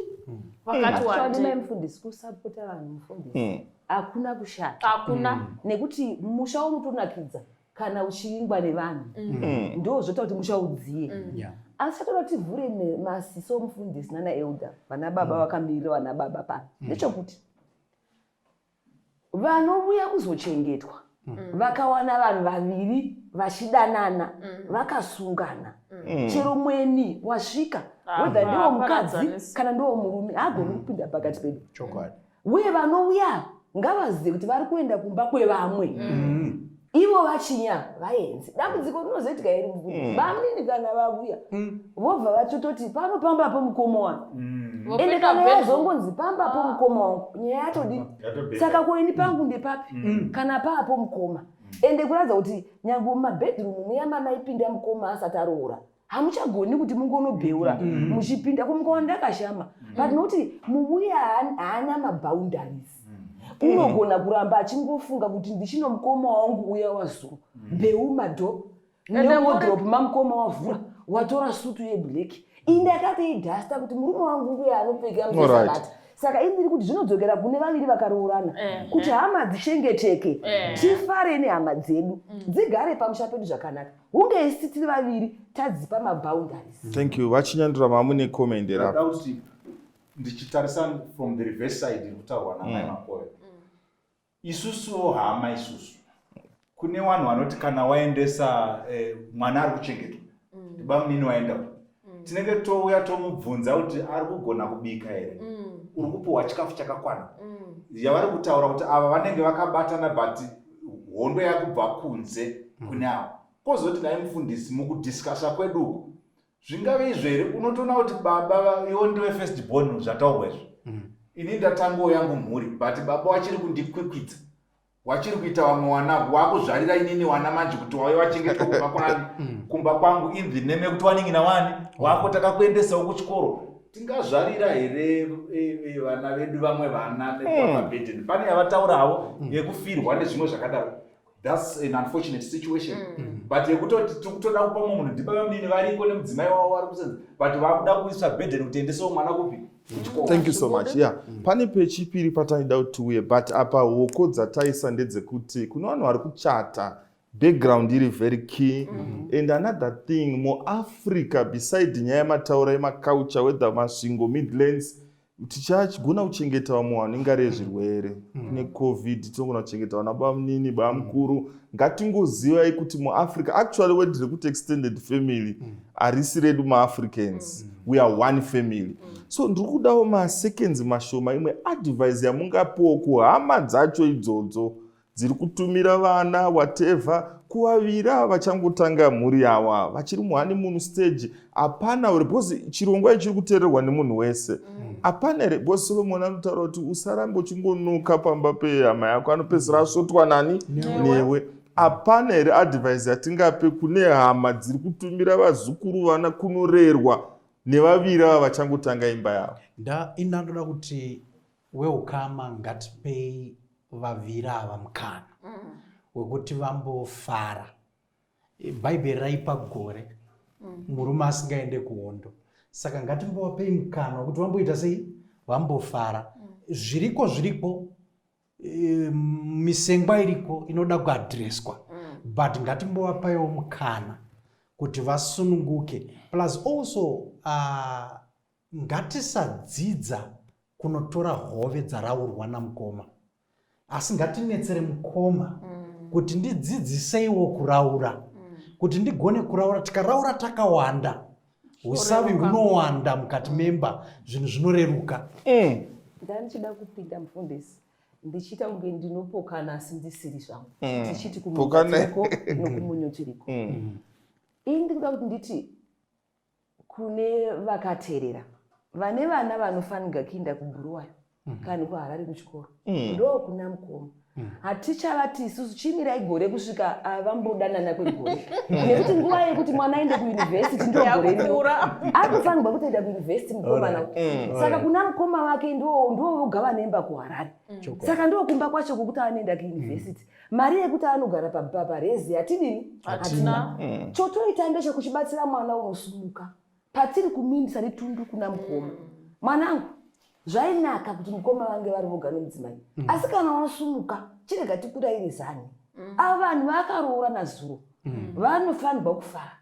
Vakati Chokwadi wandei. mai mufundisi kusapota vanhu mufundisi hakuna kushata. Hakuna. Nekuti musha unotonakidza kana uchivingwa nevanhu. Ndo zvoita kuti musha udziye. Asi chatoda kuti tivhure masiso mufundisi nana elder, vana baba vakamirira vana baba pano. Ndechekuti vanouya kuzochengetwa vakawana vanhu vaviri vachidanana vakasungana, chero mweni wasvika, whether ndiwo mukadzi Haparadzanisi. kana ndiwo murume, haagoni kupinda pakati pedu. Chokwadi. Uye vanouya ngavazive kuti vari kuenda kumba kwevamwe, ivo vachinya vaenzi. Dambudziko rinozoitika iri mufundisi, bamunini kana vavuya vobva vachototi pano pamba pemukoma wangu, ende Vopinda kana bedroom. yazongonzi pamba pomukoma wangu, nyaya yatodi Yatobheka. saka koini pangu ndepapi kana paapo mukoma? Ende kuratidza kuti nyange mumabedroom muya mamaipinda mukoma asati aroora, hamuchagoni kuti mungonobheura muchipinda kumukoma ndakashama, but nokuti muvuya haana maboundaries, unogona kuramba achingofunga kuti ndichino mukoma wangu uya wazuro mbeu madho Ende newardrobe mamukoma wavhura, watora sutu yeblack, inde akatoidhasta kuti murume wangu uya anopfeka musabata. Saka ini ndiri kuti zvinodzokera kune vaviri vakaroorana kuti hama dzichengeteke, tifare nehama dzedu, dzigare pamusha pedu zvakanaka, hunge isi tiri vaviri tadzipa maboundaries. Thank you. Vachinyandura, mamune comment Ndinoda rapo? kuti ndichitarisa from the reverse side iri kutaurwa namai Makoyo, isusuwo hama, isusu kune vanhu vanoti kana waendesa mwana ari kuchengetwa, ndibamunini waenda, tinenge touya tomubvunza kuti ari kugona kubika here, uri kupiwa chikafu chakakwana. Yavari kutaura kuti ava vanenge vakabatana, but hondo yakubva kunze kune avo. Kwozoti nai mufundisi, mukudiscussa kwedu uku zvingave izvo here? Unotoona kuti baba iwo ndiwe first born, zvataurwa izvo, ini ndatangawo yangu mhuri, but baba wachiri kundikwikwidza, wachiri kuita vamwe wana, wakuzvarira inini wana manje kuti wauye wachengetwa kumba kwani, kumba kwangu, in the name yekuti wanin'ina wani wako takakuendesawo kuchikoro. Tingazvarira here vana vedu vamwe vana nepamabhedheni? Pane yavataura havo yekufirwa nezvimwe zvakadaro, that's an unfortunate situation, but yekutoti tiri kutoda kupa mumwe munhu, ndibaba munini variko nemudzimai wavo vari kusenza, but vakuda kuisa bhedheni kuti endesewo mwana kupi? Kuchikoro. Thank you so much. Yeah, pane pechipiri pataida kuti tiuye, but apa hoko dzataisa ndedzekuti kune vanhu vari kuchata, background iri very key. And another thing, muAfrica, beside nyaya yemataura yemaculture, whether Masvingo, Midlands, tichagona kuchengeta vamwe vanhu ingari yezvirwere, kune COVID, tinogona kuchengeta vana bamunini, bamukuru. Ngatingozivai kuti muAfrica, actually word rekuti extended family harisi redu maAfricans. We are one family. So ndiri kudawo maseconds mashoma, imwe advice yamungapiwo kuhama dzacho idzodzo dziri kutumira vana whatever kuvaviri ava vachangotanga mhuri yavo, ava vachiri muhoneymoon stage. Hapana uri, because chirongwa ichi chiri kuteererwa nemunhu wese, hapana here? Because Solomon anotaura kuti usarambe uchingonuka pamba pehama yako, anopedzisira asvotwa nani? Newe. Hapana here advice yatingape kune hama dziri kutumira vazukuru, vana kunorerwa nevaviri ava vachangotanga imba yavo? Nda ina ndoda kuti weukama ngatipei vaviri ava mukana wekuti vambofara. Bhaibheri raipa gore murume asingaende kuhondo, saka ngatimbovapei mukana wekuti vamboita sei, vambofara. Zviriko, zviriko, misengwa iriko inoda kuaddresswa, but ngatimbovapaiwo mukana kuti vasununguke. Plus also ngatisadzidza kunotora hove dzaraurwa namukoma, asi ngatinetsere mukoma kuti ndidzidziseiwo kuraura, kuti ndigone kuraura. Tikaraura takawanda, usavi Zvoreruka. hunowanda mukati memba, zvinhu zvinoreruka. Ndandichida kupinda mufundisi, ndichiita kunge ndinopokana asi ndisiri zvangu, tichiti Pokana. kumutiriko nokumunyotiriko. Ini ndikuda kuti nditi kune vakateerera vane vana vanofanirwa kuinda kuBhuruwayo kana kuHarare kuchikoro, ndo kuna mukoma, hatichavati isusu chimirai gore kusvika vambodanana kwegore, nekuti nguva yekuti mwana aende kuyunivhesiti ndo gore rino. Yakukura. Akufanirwa kutoenda kuyunivhesiti mukomana. Saka kuna mukoma wake ndo voga vanoemba kuHarare, saka ndo kumba kwacho kwokuti anoenda kuyunivhesiti, mari yekuti anogara parezi hatidini? Hatina. Chotoita ndechekuchibatsira mwana unosumuka patiri kumindisa netundu kuna mukoma, mwanangu. Zvainaka kuti mukoma vange vari voga nomudzimai. Asi kana wasumuka, chirega tikuraire zani. Ava vanhu vakaroora nazuro vanofanirwa kufara.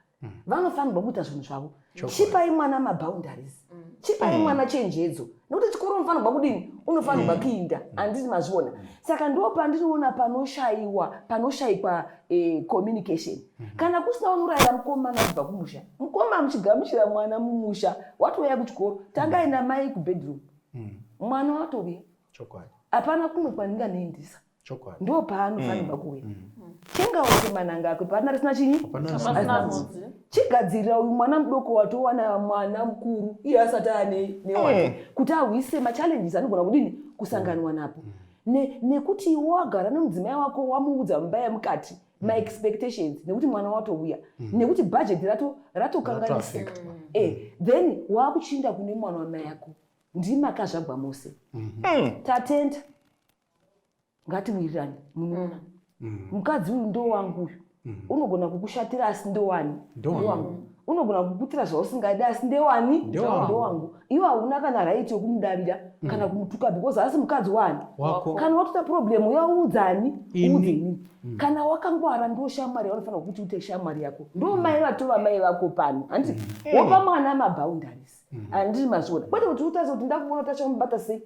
Vanofanirwa kuita zvinhu zvavo. Chipai mwana maboundaries. Chipai mwana chenjedzo. Nekuti chikoro unofanirwa kudini? Unofanirwa kuinda. Handiti mazviona. Saka ndo pandinoona panoshayiwa, panoshaikwa communication. Kana kusina unorayira mukomana kubva kumusha. Mukoma muchigamuchira mwana mumusha, watouya kuchikoro, tangai namai kubedroom. Mwana watouya. Chokwadi. Hapana kumwe kwandinganoendesa. Chokwadi. Ndo paanofanirwa kuuya. Chengaoke mananga akwe paana risina chinyi? Hapana Pasina risina mudzi. Chigadzirira uyu mwana mudoko watowana mwana mukuru iye asati ane newake kuti ahwise machallenges anogona kudini kusanganwa napo. Nekuti iwe wagara nemudzimai wako wamuudza mumba yemukati maexpectations nekuti mwana watouya nekuti budget ratokanganisika. Ratoaffectwa. Then wakuchinda kune mwana wamai yako ndimakazvagwa mose. Tatenda ngatiwirirane munoona. Mukadzi uyu ndowangu uyu. Unogona kukushatira asi ndowani? Ndowangu. Ndowangu. Unogona kukutira zvausingadi asi ndewani? Ndowangu. Ndowangu. Iwe hauna kana right yokumudavira kana kumutuka because asi mukadzi wani? Wako. Kana watoita problem yaudzani? Ini. Uudze inini. Kana wakangwara ndo shamwari yaunofanira kuti uite shamwari yako. Ndo mai vatova mai vako pano. Handiti wopa mwana maboundaries. Handiti mazviona. Kwete kuti utarise kuti ndakuona tachamubata sei.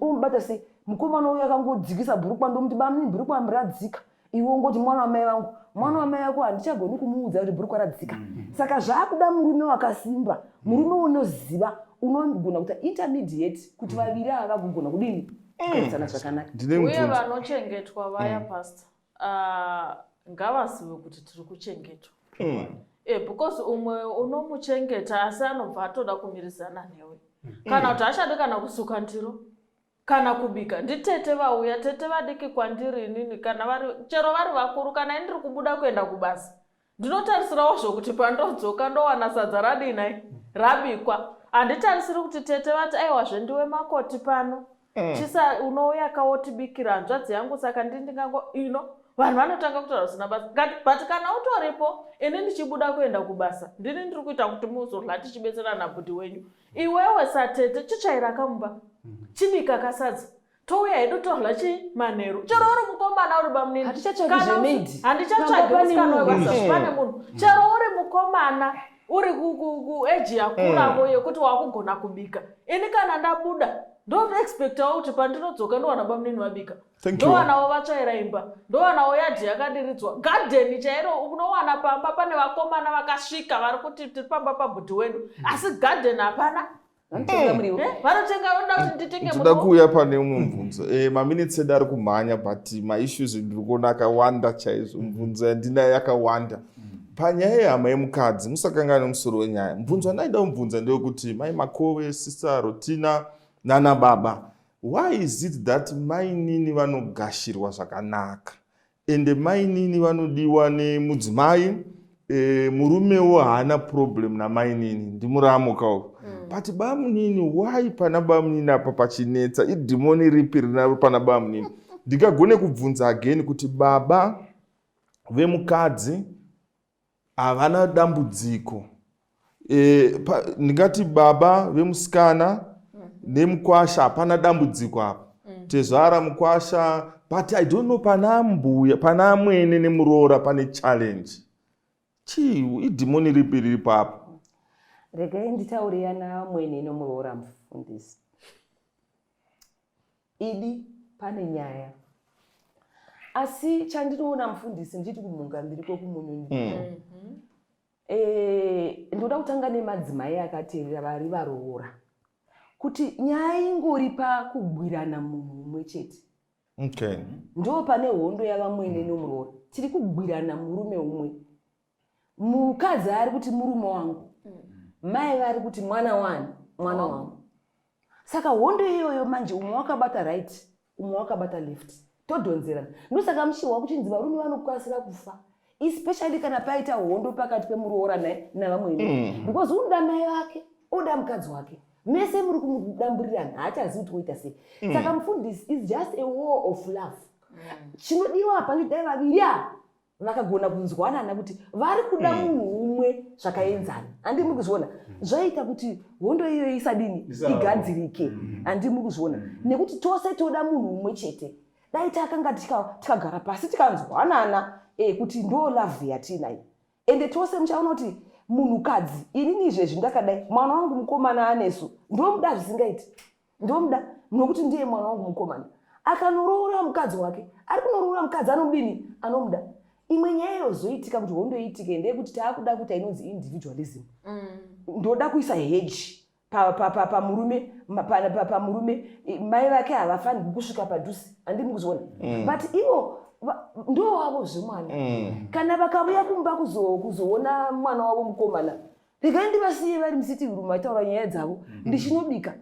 Umubata sei? Mukomana uyu akangodzikisa bhurukwa ndomuti bamuni bhurukwa radzika. Iwe ungoti mwana wamai vangu. Mwana wamai vako handichagoni kumuudza kuti bhurukwa radzika. Saka zvaakuda murume wakasimba, murume unoziva, unogona kuita intermediate kuti vaviri ava vagogona kudini? Kugarisana zvakanaka. Ndine Uye mubvunzo. vanochengetwa vaya pastor, ngavazive kuti tiri kuchengetwa. Because umwe unomuchengeta asi anobva atoda kumirizana newe. Kana kuti achadi kana kusuka ndiro kana kubika. Nditete vauya, tete vadiki kwandiri inini, kana vari chero vari vakuru, kana ini ndiri kubuda kuenda kubasa ndinotarisirawo zvokuti pandodzoka ndowana sadza radinai rabikwa. Handitarisiri kuti tete vati aiwa zvendiwe makoti pano. Chisa unouya kawotibikira hanzvadzi yangu, saka ndini ndingango ino vanhu vanotanga kutaura zvisina basa. But kana utoripo ini ndichibuda kuenda kubasa ndini ndiri kuita kuti muzorya tichibetserana nabhudhi wenyu. Iwewe satete chitsvaira kamumba, chibika kasadza, touya hedu torya chi manheru. Chero uri mukomana uri bamunini, Hatichatsvagi kana zvemaid. handichatsvagi Pamba pane musikana munhu. webasa, pane munhu. Chero uri mukomana uri kueji yakuravo yekuti wakugona kubika, ini kana ndabuda ndoexpectawo kuti pandinodzoka ndowana bamunini vabika, Thank you. ndowanawo vatsvaira imba, ndowanawo yadhi yakadiridzwa, gadheni chairo unowana pamba pane vakomana vakasvika vari kuti tiri pamba pabhudhi wedu, asi gadheni hapana. Vanotenga muriwo. Vanotenga, vanoda kuti nditenge Ndoda muriwo. kuuya pane umwe mubvunzo. Maminitsi edu ari kumhanya but maissues ndiri kuona akawanda chaizvo. Mibvunzo yandinayo yakawanda. Panyaya yehama yemukadzi, musakanganwe musoro wenyaya. Mubvunzo wandaida kumubvunza ndewekuti mai Makove, Sister Rotina nana baba, why is it that mainini vanogashirwa zvakanaka ende mainini vanodiwa nemudzimai, murumewo haana problem namainini, ndimuramuka uko. But bamunini, why pana bamunini apa pachinetsa? Idhimoni ripi rinaro pana bamunini? Ndingagone kubvunza again kuti baba vemukadzi havana dambudziko. Ndingati baba vemusikana nemukwasha hapana dambudziko apa. Tezvara mukwasha, but I don't know pana mbuya, pana amwene nemuroora pane challenge. Chii idhimoni ripi riripo apa? Regai nditaure yana amwene nemuroora mufundisi. Idi pane nyaya. Asi chandinoona mufundisi ndichiti kumhunga mbiri kwekumunyuni. Ndoda kutanga nemadzimai akateerera vari varoora. Kuti nyaya ingori pakugwirana munhu umwe chete. Ndo pane hondo yavamwene nomuroora. Tiri kugwirana murume umwe. Mukadzi ari kuti murume wangu. Mai vari kuti mwana wani, mwana wangu. Saka hondo iyoyo manje umwe wakabata right, umwe wakabata left. Todhonzerana. Ndosaka muchihwa kuchinzi varume vanokasira kufa. Especially kana paita hondo pakati pemuroora navamwene. Because unoda mai vake, oda mukadzi wake. Mese muri kumudamburirana, haachazivi kuti oita sei. Saka mufundisi is just a war of love. Chinodiwa apa ndidai vaviri ava. Vakagona kunzwanana kuti vari kuda hmm. munhu umwe zvakaenzana, handi muri kuzviona? Zvaita kuti hondo iyoyo isadini, igadzirike, handi muri kuzviona? Nekuti tose toda munhu umwe chete. Dai takanga tikagara pasi tikanzwanana eh, kuti ndo love yatiinayo, ende tose muchaona kuti munhukadzi, inini izvezvi ndakadai, mwana wangu mukomana anesu ndomuda zvisingaiti, ndomuda nokuti ndiye mwana wangu mukomana. Akanoroora mukadzi wake, ari kunoroora mukadzi anomudini, anomuda. Imwe nyaya yozoitika kuti hondo iitike ndeyekuti taakuda kuita inonzi individualism. Ndoda kuisa heji pamurume, pamurume mai vake havafanirwi kusvika padhuze, handimi kuzviona? But ivo ndo wavo zvemwana. Kana vakauya kumba kuzoona mwana wavo mukomana, regai ndivasiye vari musitting room vachitaura nyaya dzavo, ndichinobika.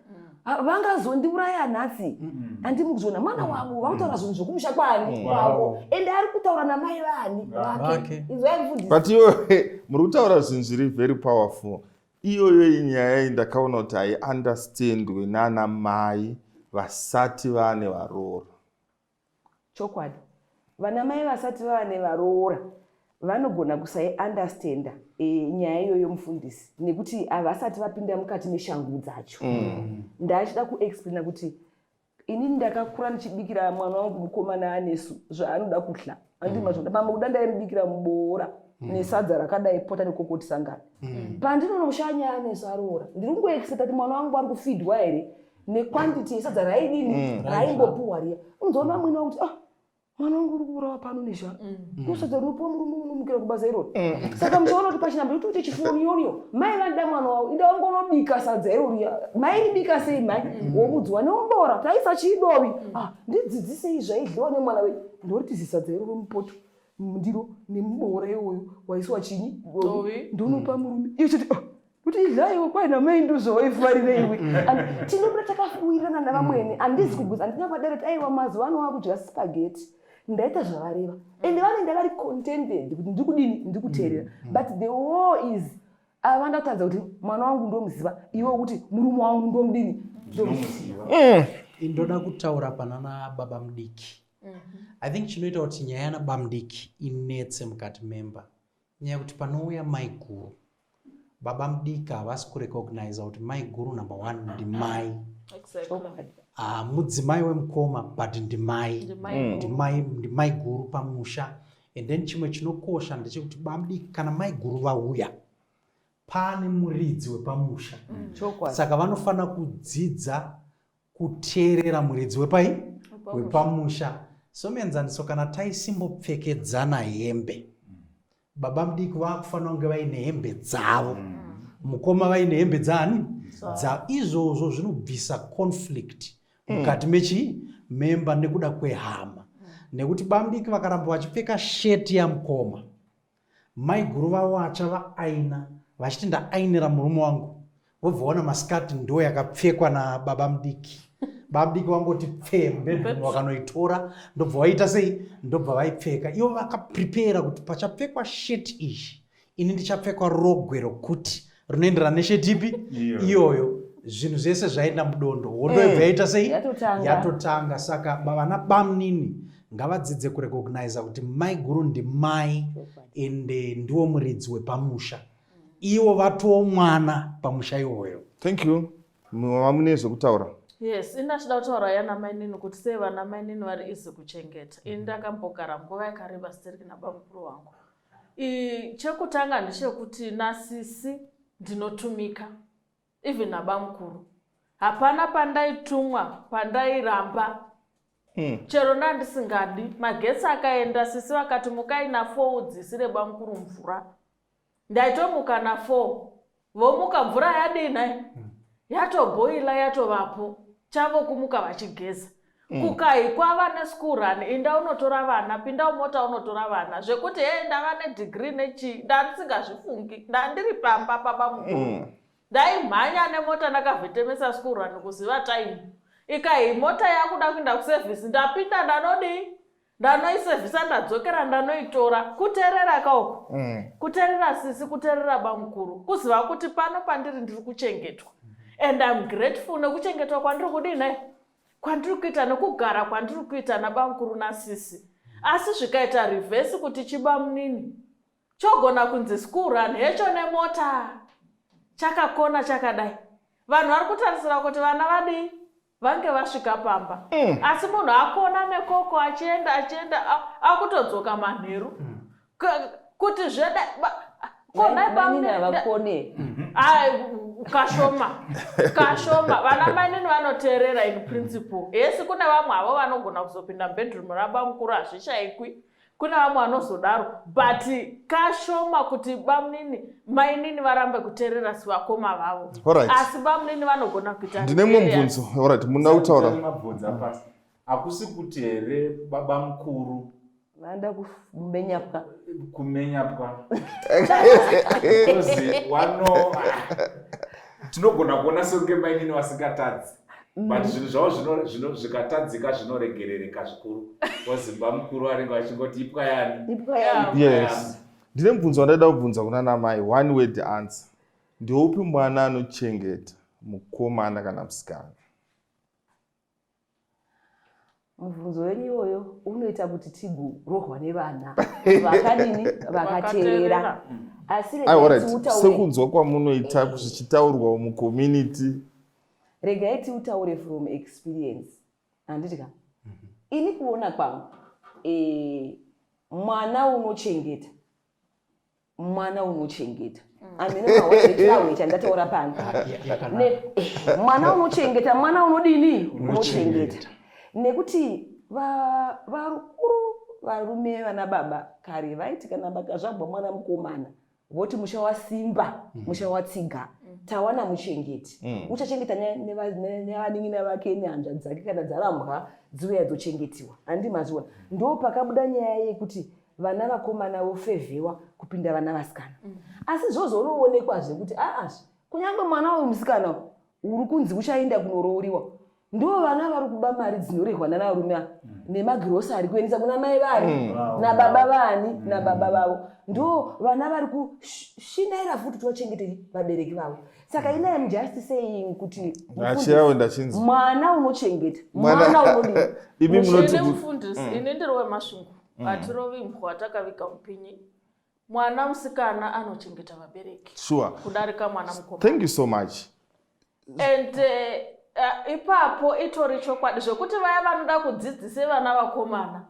Vangazondiuraya nhasi, handimi kuzviona? Mwana wavo vakutaura zvinhu zvokumusha kwani kwavo, ende ari kutaura namai vani vake. Inzwai mufundisi. But iwe muri kutaura zvinhu zviri very powerful. Iyoyo inyaya iyi ndakaona kuti haiunderstandwe nana mai vasati vane varoora. Chokwadi, vana mai vasati vava nevaroora vanogona kusaiunderstanda nyaya iyoyo mufundisi, nekuti havasati vapinda mukati meshangu dzacho. Ndachida kuexplaina kuti inini ndakakura ndichibikira mwana wangu mukomana anesu zvaanoda kudla, andimazvoda mama kuda, ndaimubikira muboora nesadza rakadai pota nekokoti sangana. Pandinonoshanya anesu aroora, ndiri kungoexpecta kuti mwana wangu ari kufidwa here nequantity yesadza raidini, raimbopuhwa riya. Unzoona vamwene wakuti, ah, mwana wangu uri kuurawa pano nezhara, usadza rinopuwa murume unomukira kubasa iroro. Saka muchaona kuti pachinamba kuti uite chifonionio, mai vanoda mwana wavo, inda wangonobika sadza iro riya. Mai ribika sei mai? Womudzwa neubora taisa chidovi. Ah, ndidzidzisei zvaidliwa nemwana wenyu. Ndoriti zisadza iroro mupoto, mundiro nemuboora iwoyo waiswa chinyi, Dovi. Ndonopa murume iye chiti, ah, kuti idlaiwe kwai namai ndozvawaifarire iwe. And tinobuda takawirirana navamwene, handizi kugudza, handina kwadare kuti aiwa mazuva ano wakudya spaghetti, ndaita zvavareva, ende vanoenda vari contented kuti ndiri kudini, ndiri kuteerera. But the war is ava ndatadza kuti mwana wangu ndomuziva, iwe kuti murume wangu ndomudini, ndomuziva. Ndoda kutaura panana baba mudiki. I think chinoita kuti nyaya yana bamudiki inetse mukati memba nyaya yekuti panouya mai guru, baba mudiki havasi kurecogniza kuti mai guru number one ndimai. Ah, mudzimai wemukoma, but ndimai. Ndimai guru. Ndimai guru pamusha. And then chimwe chinokosha ndechekuti bamudiki kana mai guru vauya, pane muridzi wepamusha. Saka vanofanira kudzidza kuteerera muridzi wepai wepamusha. Somuenzaniso, kana taisimbopfekedzana hembe, baba mudiki vakufanira kunge vaine hembe dzavo, mukoma vaine hembe dzaani dza izvozvo zvinobvisa conflict mukati mechi memba nekuda kwehama, nekuti bamudiki vakaramba vachipfeka sheti yamukoma, maiguru vawacha vaaina vachiti ndaainira murume wangu, vobva waona masikati ndo yakapfekwa nababa mudiki, baba mudiki vangoti pfee mubedroom, vakanoitora, ndobva vaita sei, ndobva vaipfeka. Ivo vakaprepare kuti pachapfekwa sheti iyi, ini ndichapfekwa rogwe rokuti rinoenderana nesheti ipi iyoyo. Zvinhu zvese zvaenda mudondo, hondo yobva yaita sei? Yatotanga. Yatotanga. Saka vana bamnini ngavadzidze kurecogniza kuti mai guru ndimai, ende ndiwo muridzi wepamusha, ivo vatoo mwana pamusha iwoyo. Thank you. Mune zvekutaura? Yes, ini ndachida kutaura yana mainini kuti sei vana mainini vari easy kuchengeta. Ini ndakambogara nguva yakareba stereki nabamukuru wangu. Chekutanga ndechekuti nasisi ndinotumika, even nabamukuru hapana pandaitumwa pandairamba. Chero ndandisingadi, magetsi akaenda, sisi vakati mukai na4 udzisire bamukuru mvura, ndaitomuka na4, vomuka mvura yadii nhai, yatobhoila, yatovapo, chavo kumuka vachigeza. Kukai kwava neschool run, inda unotora vana, pinda mumota unotora vana, zvekuti he ndava nedegree nechii ndandisingazvifungi, ndandiri pamba pabamukuru. Ndaimhanya nemota ndakavhetemesa school run kuziva time ikai mota yakuda kuenda kuservice, ndapinda ndanodii, ndanoisevhisa, ndadzokera ndanoitora. Kuteerera kauku, kuteerera sisi, kuteerera bamukuru, kuziva kuti pano pandiri ndiri kuchengetwa and I'm grateful nekuchengetwa kwandiri kudii nhai, kwandiri kuita, nekugara kwandiri kuita nabamukuru nasisi. Asi zvikaita reverse kuti chibamunini chogona kunzi school run hecho nemota chakakona chakadai. Vanhu vari kutarisira kuti vana vadii vange vasvika pamba. Asi munhu akona nekoko achienda achienda akutodzoka manheru. Kuti zveda konai Mainini havakone. Ai, kashoma kashoma vana mainini vanoteerera in principle. Yes, kune vamwe havo vanogona kuzopinda mubedroom rabamukuru, hazvishaikwi, kune vamwe vanozodaro, but kashoma kuti bamunini mainini varambe kuteerera sivakoma vavo. Asi bamunini vanogona kuita Ndine mumwe rebellious. mubvunzo. Alright, munoda kutaura? Mabvunza pasi, hakusi kuti here baba mukuru Vanoda kumenyapwa? Kumenyapwa, because wano tinogona kuona sekunge mainini vasingatadzi, but zvinhu zvavo zvikatadzika zvinoregerereka zvikuru, wazimba mukuru vanenge vachingoti ipwa yani. Ipwa yani. Yes, ndine mubvunzo wandaida kubvunza kuna namai, one word answer. Ndeupi mwana anochengeta, mukomana kana musikana? Mubvunzo wenyu iwoyo unoita kuti tigorohwa nevana vakadini vakateerera, asi Ai, regai alright. tiutaure. Sekunzwa kwamunoita zvichitaurwa mucommunity. Regai tiutaure from experience, handiti ka? Ini kuona kwangu, mwana unochengeta, mwana unochengeta, amene chandataura pano. Yakanaka. Mwana unochengeta, mwana unodini? Unochengeta, nekuti varukuru, varume, vana baba kare vaiti kana vakazvagwa mwana mukomana, voti musha wasimba, musha watsiga, tawana muchengeti. Uchachengeta nevanin'ina vake nehanzvadzi dzake, kana dzarambwa dziuya dzochengetiwa, handi mazviona? Ndo pakabuda nyaya yekuti vana vakomana vofevhewa kupinda vana vasikana. Asi zvozonoonekwazve kuti aazve kunyange mwana uyu musikana uri kunzi uchaenda kunorooriwa, ndo vana vari kuba mari dzinorehwa nanarume ava nemagirosari kuendesa kuna mai vari nababa vani nababa vavo. Ndo vana vari kushindaira futi kuti vachengete vabereki vavo. Saka ini am just saying kuti Achiyawe ndachinzi mwana unochengeta, Mwana- mwana unodini? Imi munoti Ini mufundisi, ini ndiri wemasvingo. Hatirovi imbwa takaviga mupinyi. Mwana musikana anochengeta vabereki kudarika mwana mukomana. Thank you so much. And ipapo itori chokwadi zvekuti vaya vanoda kudzidzise vana vakomana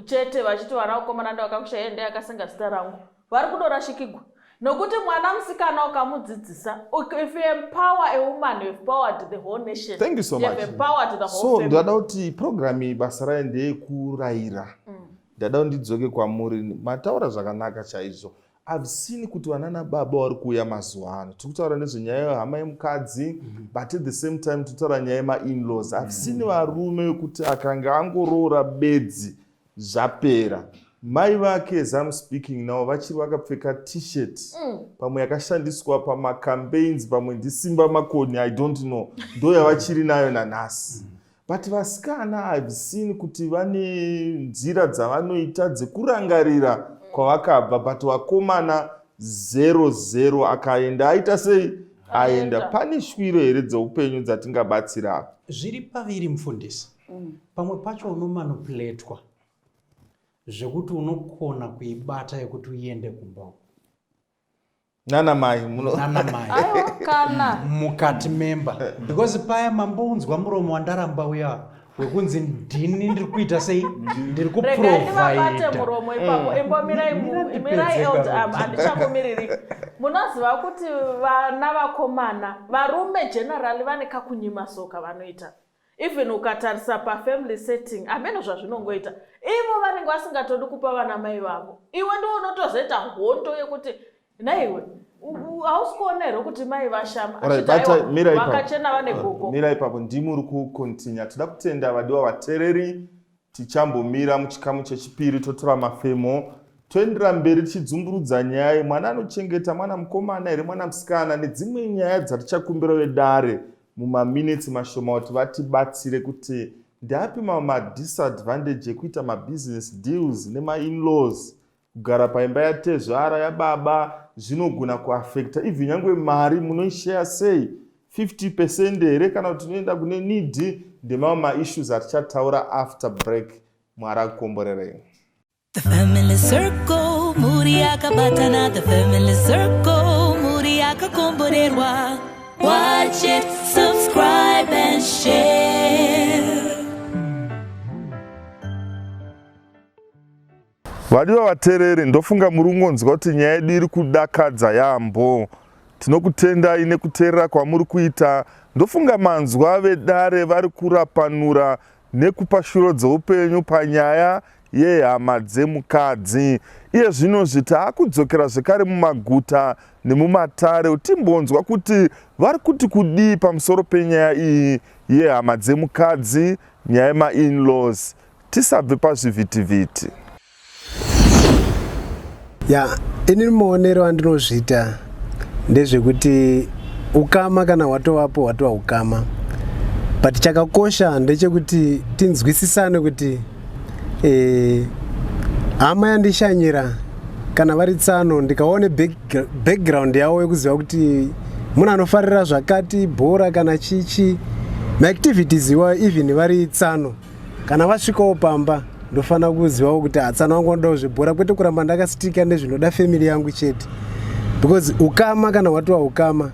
chete, vachiti vana vakomana ndovakakushaya, ende akasenga zita rangu, vari kudorashikigwa, nokuti mwana musikana ukamudzidzisa, if you empower a woman, you have powered the whole nation. Thank you so You have much. empowered the whole So family. ndada kuti programu iyi basa rayo ndeyekurayira. Ndada kuti ndidzoke kwamuri. Mataura zvakanaka chaizvo. I've seen kuti vana nababa vari kuuya mazuva ano, tiri kutaura nezvenyaya yehama yemukadzi, but at the same time tiri kutaura nyaya yemainlaws. I've seen varume vekuti akanga angoroora bedzi, zvapera. Mai vake, as I'm speaking now, vachiri vakapfeka T-shirt, pamwe yakashandiswa pamacampaigns, pamwe ndiSimba Makoni, I don't know, ndo yavachiri nayo nanhasi. But vasikana, I've seen kuti vane nzira dzavanoita dzekurangarira kwavakabva, but vakomana zero zero. Akaenda aita sei, aenda. Aenda. Pane shwiro here dzeupenyu dzatingabatsira apa? Zviri paviri, mufundisi. Pamwe pacho unomanipulatwa zvekuti unokona kuibata yekuti uende kumba uko. Nana mai muno Nana mai. Aiwa, kana Mukati memba, because paya mambounzwa muromo wandaramba uya wekunzi ndini ndiri kuita sei, ndiri Regai ndivabate kuprovhaida. muromo ipapo. Imbomirai Mira mirai ndipedze. Elder, Karoti. handichakumiriri. Munoziva kuti vana vakomana, varume generally vane kakunyima soka vanoita. Even ukatarisa pafamily setting, hameno zvazvinongoita, ivo vanenge vasingatodi kupa vana mai vavo. Iwe ndiwo unotozoita hondo yekuti naiwe hausi kuona here kuti mai vashama? Alright, Achiti bata- aiwa, mira ipapo. vakachena vane gogo. Mira ipapo, ndimi uri kucontinue. Toda kutenda vadiwa vateereri. Tichambomira muchikamu chechipiri, totora mafemo, toendera mberi tichidzumburudza nyaya yemwana anochengeta, mwana mukomana here, mwana musikana, nedzimwe nyaya dzatichakumbira vedare mumaminitsi mashoma kuti vatibatsire kuti ndeapi mamwe madisadvantage ekuita mabusiness deals nemainlaws. Kugara paimba yatezvara, yababa, zvinogona kuafecta even nyange mari munoisheya sei, 50% here kana kuti inoenda kune needy. Ndemamwe maissues atichataura after break. Mwari akukomborerei. The family circle, mhuri yakabatana. The family circle, mhuri yakakomborerwa. Watch it, subscribe and share. Vadiwa vateereri, ndofunga muri kungonzwa kuti nyaya yedu iri kudakadza yaambo. Tinokutendai nekuteerera kwamuri kuita. Ndofunga manzwa vedare vari kurapanura nekupa shuro dzeupenyu panyaya yehama dzemukadzi. Iye zvinozvi taakudzokera zvekare mumaguta nemumatare timbonzwa kuti vari kuti kudii pamusoro penyaya iyi yehama dzemukadzi, nyaya yemainlaws. Tisabve pazvivhitivhiti. Ya, ini maonero andinozviita ndezvekuti ukama kana hwatovapo hwatova ukama, but chakakosha ndechekuti tinzwisisane kuti eh, hama yandishanyira kana vari tsano ndikaone background yavo yekuziva kuti munhu anofarira zvakati bhora kana chichi maactivities iwayo even vari tsano kana vasvikawo pamba ndofanira kuzivawo kuti hatsana wangu vanodawo zvebhora kwete kuramba ndakasitika nezvinoda family yangu chete because ukama kana watova ukama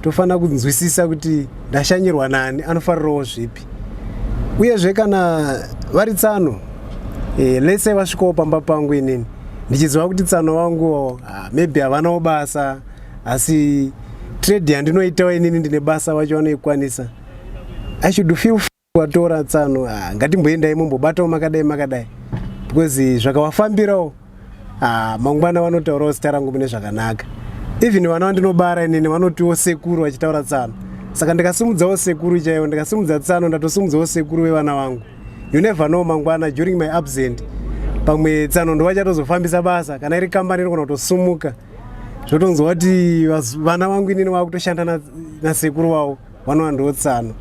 tofanira kunzwisisa kuti ndashanyirwa nani anofarirawo zvipi uyezve kana vari tsano e, lese vasvikawo pamba pangu inini ndichiziva kuti tsano vangu ah, maybe havanawo basa asi trade yandinoitawo inini ndine basa vacho vanoikwanisa i should feel watora tsano ah, ngatimboendai mumbobatawo makadai makadai because zvakavafambirawo ah, mangwana vanotaurawo zita rangu mune zvakanaka even vana vandinobara inini vanotiwo sekuru vachitaura tsano saka ndikasimudzawo sekuru chaivo ndikasimudza tsano ndatosimudzawo sekuru vevana vangu you never know mangwana during my absent pamwe tsano ndovachatozofambisa basa kana iri kambani inogona kutosumuka zvotonzwa kuti vana vangu inini vakutoshanda nasekuru vavo vanova ndotsano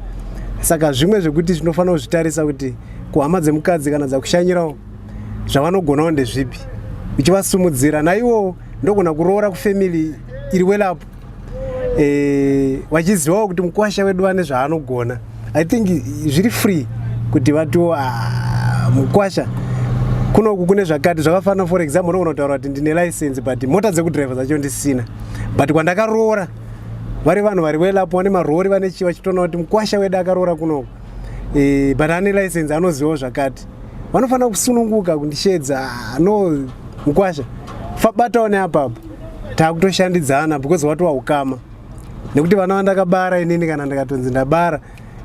saka zvimwe zvekuti zvinofanira kuzvitarisa kuti kuhama dzemukadzi kana dzakushanyirawo zvavanogonawo ndezvipi uchivasumudzira naiwo ndogona kuroora kufamily iri welapo eh, vachizivawo kuti mukwasha wedu vane zvaanogona i think zviri free kuti vatiwo ah, mukwasha kunoku kune zvakati zvakafanana for example unogona kutaura kuti ndine license but mota dzekudriver dzacho ndisina but kwandakaroora vari vanhu vari well up vane marori vane chii vachitoona kuti mukwasha wedu akaroora kunoku e, but ane license anozivawo zvakati vanofanira kusununguka kundishedza ah, no mukwasha fabatawo neapapo takutoshandidzana because watova ukama nekuti vana vandakabara inini kana ndikatonzi ndabara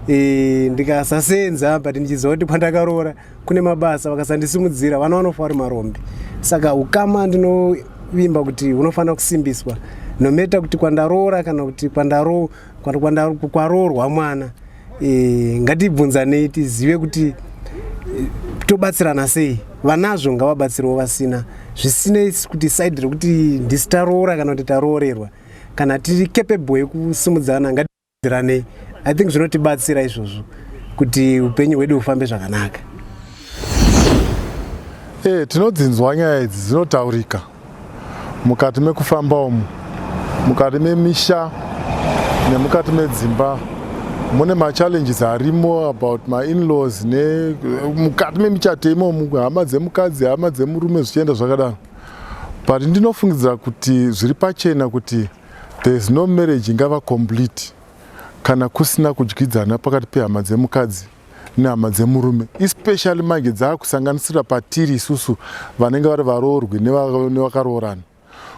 e, ndikasasenza but ndichiziva kuti kwandakaroora kune mabasa vakasandisimudzira vana vanofa vari marombe saka ukama ndinovimba kuti hunofanira kusimbiswa nometa kuti kwandaroora kana kuti kwaroorwa mwana e, ngatibvunzanei tizive kuti e, tobatsirana sei vanazvo ngavabatsirewo vasina zvisinei kuti saidi rekuti ndisi taroora kana kuti taroorerwa kana tiri capable yekusimudzana Ziranei. I think zvinotibatsira izvozvo kuti upenyu hwedu hufambe zvakanaka. Eh, tinodzinzwa nyaya idzi dzinotaurika mukati mekufamba umu, mukati memisha nemukati medzimba mune machallenges arimo about mainlaws ne mukati memichato imomu hama dzemukadzi hama dzemurume zvichienda zvakadaro but ndinofungidzira kuti zviri pachena kuti There is no marriage ingava complete kana kusina kudyidzana pakati pehama dzemukadzi nehama dzemurume especially manje dzaakusanganisira patiri isusu vanenge vari varoorwi nevakaroorana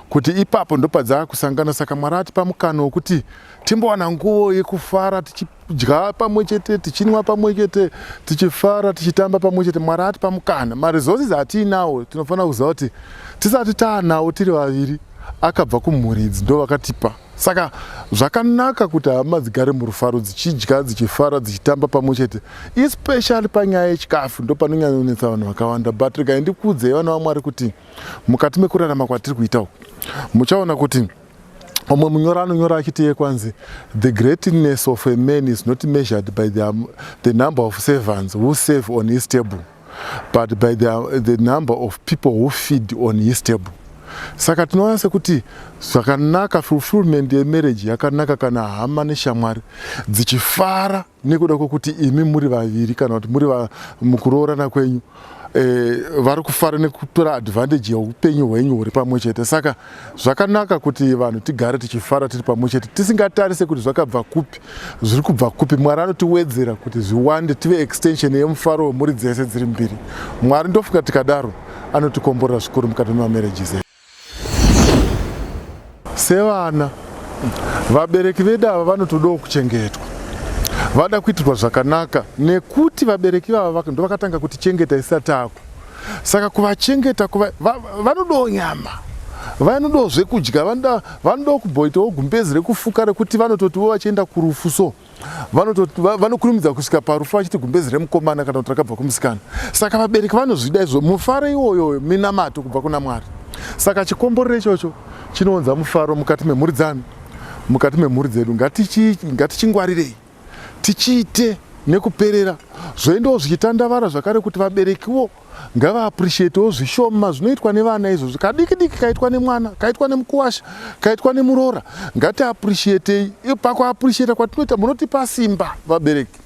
kuti ipapo ndopadzaakusangana saka mwari atipa mukana wekuti timbowana nguvo yekufara tichidya pamwe chete tichinwa pamwe chete tichifara tichitamba pamwe chete mwari atipa mukana maresources atiinawo tinofanira kuziva kuti tisati taanawo tiri vaviri akabva kumhuri idzi ndo vakatipa saka zvakanaka kuti hama dzigare murufaro dzichidya dzichifara dzichitamba pamwe chete especially panyaya yechikafu ndo panonyanyonetsa vanhu vakawanda but regai ndikuudzei vana vamwari kuti mukati mekurarama kwatiri kuita uku muchaona kuti umwe munyori anonyora achiti iye kwanzi the greatness of a man is not measured by the, the number of servants who serve on his table but by the, the number of people who feed on his table saka tinoona sekuti zvakanaka fulfillment yemarriage yakanaka kana hama neshamwari dzichifara nekuda kwekuti imi muri vaviri kana kuti muri mukuroorana kwenyu eh, vari kufara nekutora advantage yeupenyu hwenyu huri pamwe chete. Saka zvakanaka kuti vanhu tigare tichifara tiri pamwe chete, tisingatarise kuti zvakabva kupi, zviri kubva kupi. Mwari anotiwedzera kuti zviwande, tive extension yemufaro wemhuri dzese dziri mbiri. Mwari ndofunga tikadaro anotikomborera zvikuru mukati memamarriages edu. Sevana, vabereki vedu ava vanotodawo kuchengetwa, vada kuitirwa zvakanaka nekuti vabereki ivava ndovakatanga kutichengeta isati tako. Saka kuvachengeta kuva, va, vanodawo nyama, vanodawo zvekudya, vanodawo kumboitawo gumbezi rekufuka rekuti vanototiwo vachienda kurufu so vanokurumidza kusvika parufu vachiti gumbezi remukomana kana kuti rakabva kumusikana. Saka vabereki vanozvida izvo, mufaro iwoyo minamato kubva kuna Mwari. Saka chikomborero ichocho chinounza mufaro mukati memhuri dzanu, mukati memhuri dzedu. Ngatichingwarirei tichiite nekuperera, zvoendawo zvichitandavara zvakare kuti vaberekiwo ngavaappreciatewo zvishoma zvinoitwa nevana izvozvo, kadiki diki kaitwa nemwana, kaitwa nemukuwasha, kaitwa nemuroora, ngatiappreciatei. Pakuappreciata kwatinoita munotipa simba vabereki,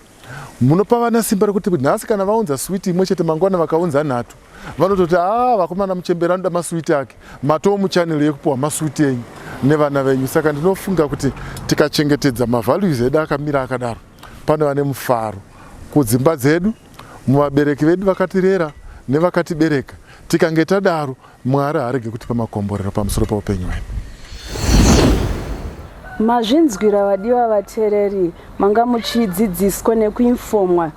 munopa vana simba rekuti nhasi kana vaunza switi imwe chete, mangwana vakaunza nhatu, vanototi aa vakomana muchembera anoda maswiti ake, matoo muchanel yekupiwa maswiti enyu nevana venyu. Saka ndinofunga kuti tikachengetedza mavalues edu akamira akadaro, panova nemufaro kudzimba dzedu, muvabereki vedu vakatirera nevakatibereka. Tikange tadaro, Mwari haarege kutipa makomborero pamusoro peupenyu hwedu. Mazvinzwira vadiwa vatereri, manga muchidzidziswa nekuinfomwa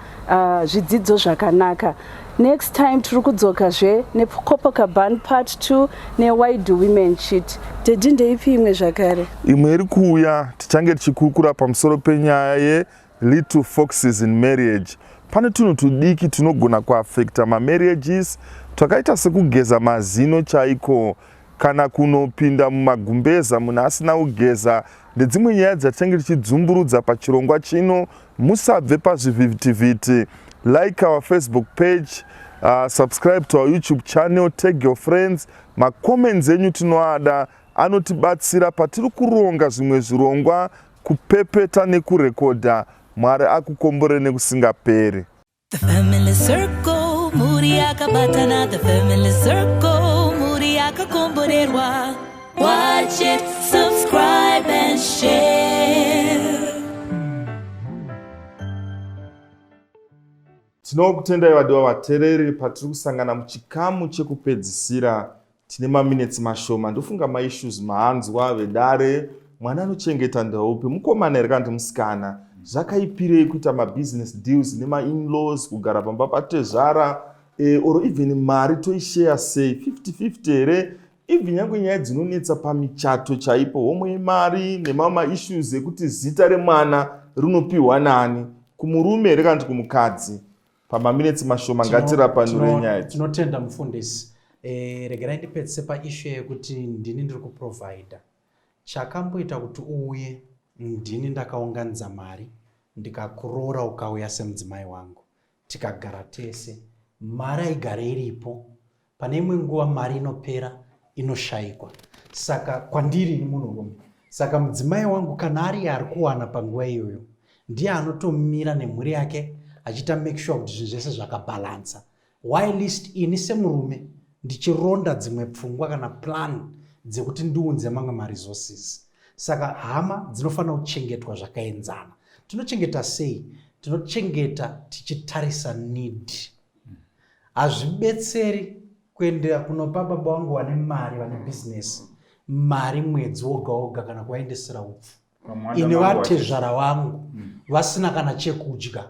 zvidzidzo zvakanaka. Next time tiri kudzokazve neCopacabana part 2 neWhy Do Women Cheat. Daddy, ndeipi imwe zvakare? Imwe iri kuuya tichange tichikurukura pamusoro penyaya ye Little foxes in marriage. Pane tunhu tudiki tunogona kuaffecta mamarriages twakaita sekugeza mazino chaiko kana kunopinda mumagumbeza munhu asina kugeza ndedzimwe nyaya dzatinenge tichidzumburudza pachirongwa chino. Musabve pazvivhitivhiti. Like our Facebook page, subscribe to our YouTube channel, tag your friends. Macomments enyu tinoada, anotibatsira patiri kuronga zvimwe zvirongwa, kupepeta nekurekodha. Mwari akukombore nekusingaperi. The family circle, mhuri yakabatana. The family circle, mhuri yakakomborerwa. Watch it, subscribe and share. Tinokutendai vadiwa vatereri patiri kusangana muchikamu chekupedzisira. Tine maminetsi mashoma, ndofunga maissues maanzwa vedare. Mwana anochengeta ndeupi, mukomana here kana kuti musikana? Zvakaipirei kuita mabusiness deals nemainlaws, kugara pamba patezvara, or even mari toisheya sei, 50-50 here? Even nyange nyaya dzinonetsa pamichato chaipo, homwe yemari nemamwe maissues ekuti zita remwana rinopiwa nani, kumurume here kana kuti kumukadzi? Pamaminetsi mashoma ngatirapanure nyaya idzi. Tinotenda mufundisi. Regerai ndipedzise paissue yekuti ndini ndiri kuprovida. Chakamboita kuti uuye ndini ndakaunganidza mari ndikakuroora ukauya semudzimai wangu tikagara tese. Mari haigare iripo. Pane imwe nguva mari inopera, inoshaikwa. Saka kwandiri ini munhurume, saka mudzimai wangu kana ariye ari kuwana panguva iyoyo ndiye anotomira nemhuri yake achiita make sure kuti zvinhu zvese zvakabhalansa, whilst ini semurume ndichironda dzimwe pfungwa kana plan dzekuti ndiunze mamwe maresources. Saka hama dzinofanira kuchengetwa zvakaenzana. Tinochengeta sei? Tinochengeta tichitarisa need. Hazvibetseri kuendera kunopa baba vangu vane mari, vane business, mari mwedzi woga woga kana kuvaendesera upfu. Ini vatezvara vangu vasina kana chekudya.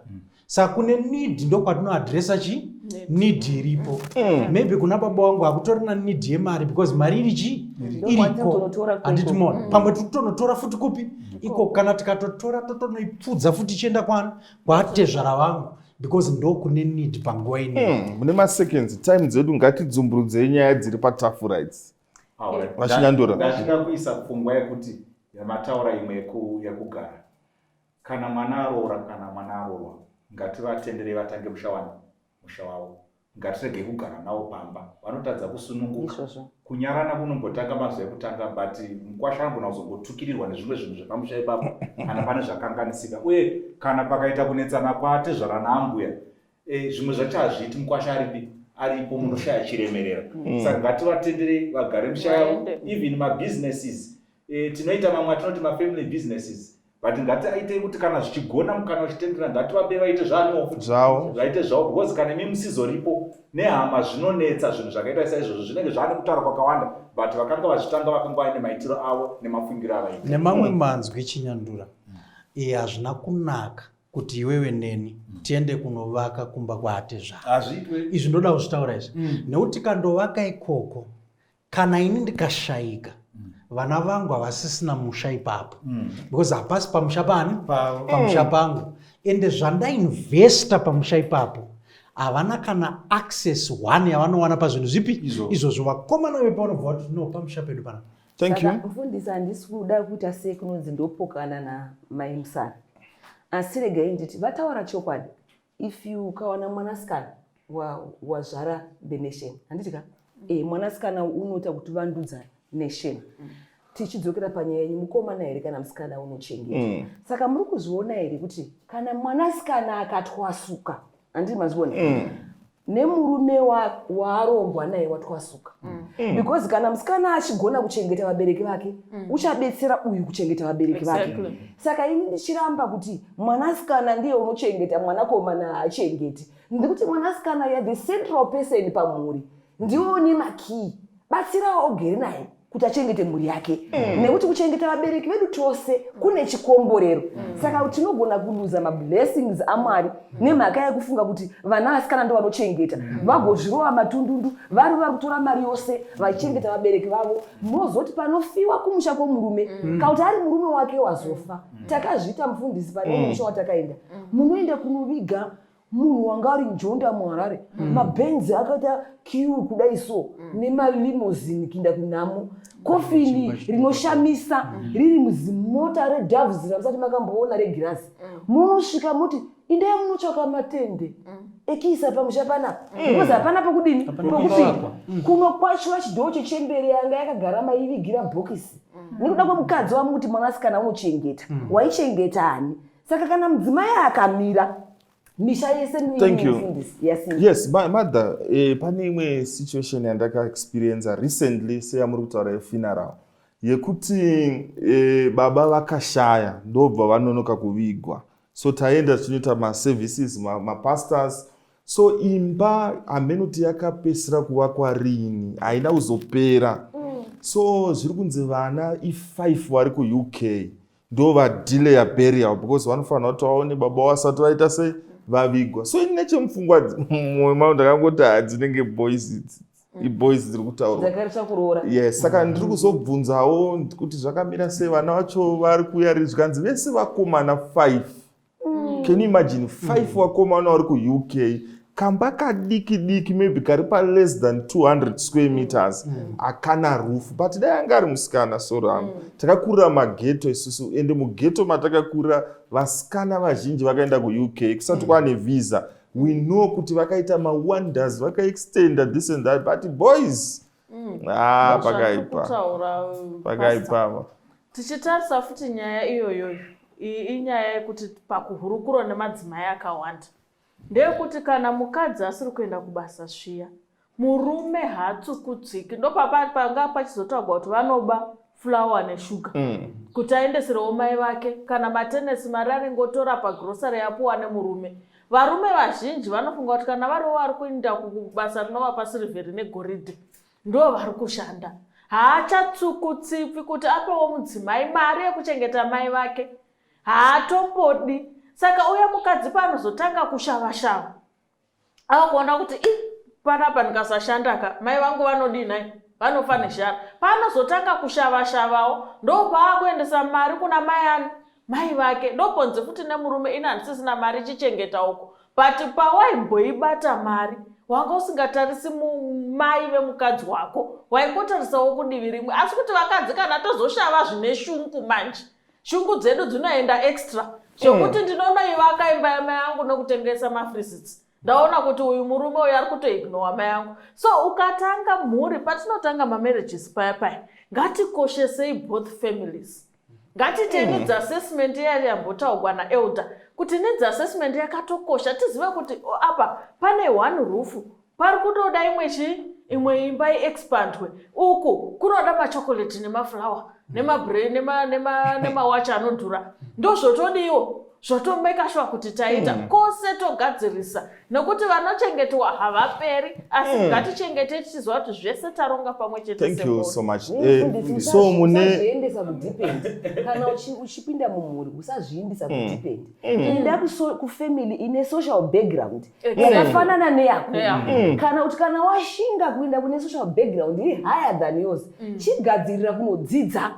Saka kune need ndokwatinoadresa chi need iripo. Maybe kuna baba vangu hakutorina need yemari because mari iri chi iriko. Handiti mona. Pamwe tikutonotora futi kupi? Iko kana tikatotora totonoipfudza futi ichienda kwani? Kwatezvara vangu because ndokune need panguva ino. Mune maseconds time dzedu ngatidzumburudzei nyaya dziri patafura idzi. Vachinyandura. Ndachida kuisa pfungwa yekuti yamataura imwe yekugara. Kana mwana aroora kana mwana aroorwa ngativatenderei vatange musha wani musha wavo. Ngatiregei kugara navo pamba. Vanotadza kusununguka. Izvozvo. Kunyarana kunombotanga mazuva ekutanga but mukwasha anogona kuzongotukirirwa nezvimwe zvinhu zvepamusha ipapo kana pane zvakanganisika. Uye kana pakaita kunetsana kwatezvara naambuya, zvimwe zvacho hazviiti mukwasha aripi? aripo munoshaya chiremerera. Saka ngativatenderei vagare misha yavo, even mabusinesses tinoita mamwe atinoti mafamily businesses, but ngatiaitei kuti kana zvichigona, mukana uchitendera, ngativape vaite zvaaniwo futi. Zvavo. Vaite zvavo, because kana imi musizoripo nehama zvinonetsa. Zvinhu zvakaita saizvozvo zvinenge zvaane kutaura kwakawanda, but vakanga vazvitanga vakanga vaine maitiro avo nemafungiro avaita. Nemamwe manzwi, Chinyandura, iye hazvina kunaka kuti iwewe neni tiende kunovaka kumba kwaatezvara. Hazviitwe. Izvi ndoda kuzvitaura izvi nekuti kandovaka ikoko, kana ini ndikashayika, vana vangu havasisina musha ipapo, because hapasi pamusha pani, pamusha pangu. Ende zvandainvesta pamusha ipapo, havana kana access one yavanowana pazvinhu zvipi izvozvo. Vakomana vepa vanobva vati, "No, pamusha pedu panapa." Thank you. Saka, mufundisi, handisi kuda kuita sekunonzi ndopokana namai Musara, asi regai nditi vataura chokwadi. If you ukawana mwanasikana wazvara the nation, handiti ka? Mwanasikana unoita kuti vandudza nation. Tichidzokera panyaya yenyu, mukomana here kana musikana unochengeta? Saka muri kuzviona here kuti kana mwanasikana akatwasuka, handiti mazviona, nemurume waarongwa naye watwasuka? Because kana musikana achigona kuchengeta vabereki vake, uchabetsera uyu kuchengeta vabereki vake. Saka ini ndichiramba kuti mwanasikana ndiye unochengeta, mwanakomana haachengeti, ndikuti mwanasikana ya the central person pamhuri, ndiwe une makii. Batsirawo ogere naye kuti achengete mhuri yake, nekuti kuchengeta vabereki vedu tose kune chikomborero. Saka tinogona kuluza mablessings aMwari nemhaka yekufunga kuti vana vasikana ndo vanochengeta, vagozvirova matundundu vari kutora mari yose vachichengeta vabereki vavo. Munozoti panofiwa kumusha kwomurume, kana kuti ari murume wake wazofa, takazviita, mufundisi, pane musha watakaenda, munoenda kunoviga munhu wanga ari njonda muHarare, mabhenzi akaita queue kudai so, nemalimozini kuinda kunhamo, kofini rinoshamisa riri muzimota reDoves ramusati makamboona, regirazi. Munosvika muti, "Indai munotsvaka matende ekiisa pamusha panapa," because hapana pokudini, pokupinda. Kunokwachura chidhoo chechembere yanga yakagara maivigira bhokisi nekuda kwemukadzi wamuti mwanasikana unochengeta. Waichengeta ani? Saka kana mudzimai akamira, misha yese Thank you. mufundisi yasimba. Yes, mother, pane imwe situation yandakaexperienza recently seyamuri kutaura yefuneral, yekuti baba vakashaya, ndobva vanonoka kuvigwa. So taenda tichinoita maservices, mapastors. So imba hamenoti yakapesira kuvakwa rini, haina kuzopera. So zviri kunzi vana i5 vari kuUK ndo vadelaya burial because vanofanira kuti vaone baba vasati vaita sei, vavigwa. So ini nechemupfungwa mumwoyo mangu ndakangoti, hadzinenge boys idzi, iboys dziri kutaurwa. Dzakariswa kuroora. Yes, saka ndiri kuzobvunzawo kuti zvakamira sei, vana vacho vari kuuya rini. Zvikanzi vese vakomana 5. Can you imagine, 5 vakomana vari kuUK, kamba kadiki diki, maybe kari paless than 200 square meters, akana roof. But dai anga ari musikana, soro hangu, takakurira mageto isusu, ende mugeto matakakurira vasikana vazhinji vakaenda kuUK kusati kwane visa. We know kuti vakaita mawonders, vakaextenda this and that, but boys, ah, pakaipa. Kutaura. Pakaipa. Tichitarisa futi nyaya iyoyoyo, iyi inyaya yekuti pakuhurukuro nemadzimai akawanda ndeyekuti kana mukadzi asiri kuenda kubasa sviya, murume haatsukutsiki. Ndopapa panga pachizotaurwa kuti vanoba fulawa neshuga kuti aendeserewo mai vake, kana matenesi, mari anenge otora pagrosari yapuwa nemurume. Varume vazhinji vanofunga kuti kana varivo vari kuenda kubasa rinovapa sirivheri negoridhe, ndo vari kushanda, haachatsukutsipi kuti apewo mudzimai mari yekuchengeta mai vake, haatombodi. Saka uye mukadzi paanozotanga kushava-shava, ava kuona kuti, "I, panapa ndikasashanda ka, mai vangu vanodii nai? Vanofa nezhara." Paanozotanga kushava-shavawo, ndo paakuendesa mari kuna mai ani, mai vake. Ndoponzi futi nemurume, "Ini handisisina mari, chichengeta uko." But pawaimboibata mari, wanga usingatarisi mai vemukadzi wako, waingotarisawo kudivi rimwe. Asi kuti vakadzi kana tozoshava zvine shungu manje, shungu dzedu dzinoenda extra, zvekuti ndinonoivaka imba yamai angu nekutengesa mafreezits, ndaona kuti uyu murume uyu ari kutoignora mai angu. So ukatanga mhuri, patinotanga mamarriages paya paya, ngatikoshesei both families. Ngatite needs assessment iya yambotaurwa naelder, kuti needs assessment yakatokosha, tizive kuti, oh, apa pane one roof. Pari kutoda imwe chii? Imwe imba iexpandwe. Uku kunoda machocolate nemaflower nemabre nemawachi anodhura. Ndozvotodiwo zvotomeka sure kuti taita kose togadzirisa nekuti vanochengetwa havaperi asi ngatichengete tichiziva kuti zvese taronga pamwe chete. Thank you so much. Mufundisi, So mune usazviendesa kudeep end. Kana uchipinda mumhuri usazviindisa kudeep end. Enda kufamily ine social background yakafanana neyako. Neyako. Kana kuti kana washinga kuenda kune social background iri higher than yours, chigadzirira kunodzidza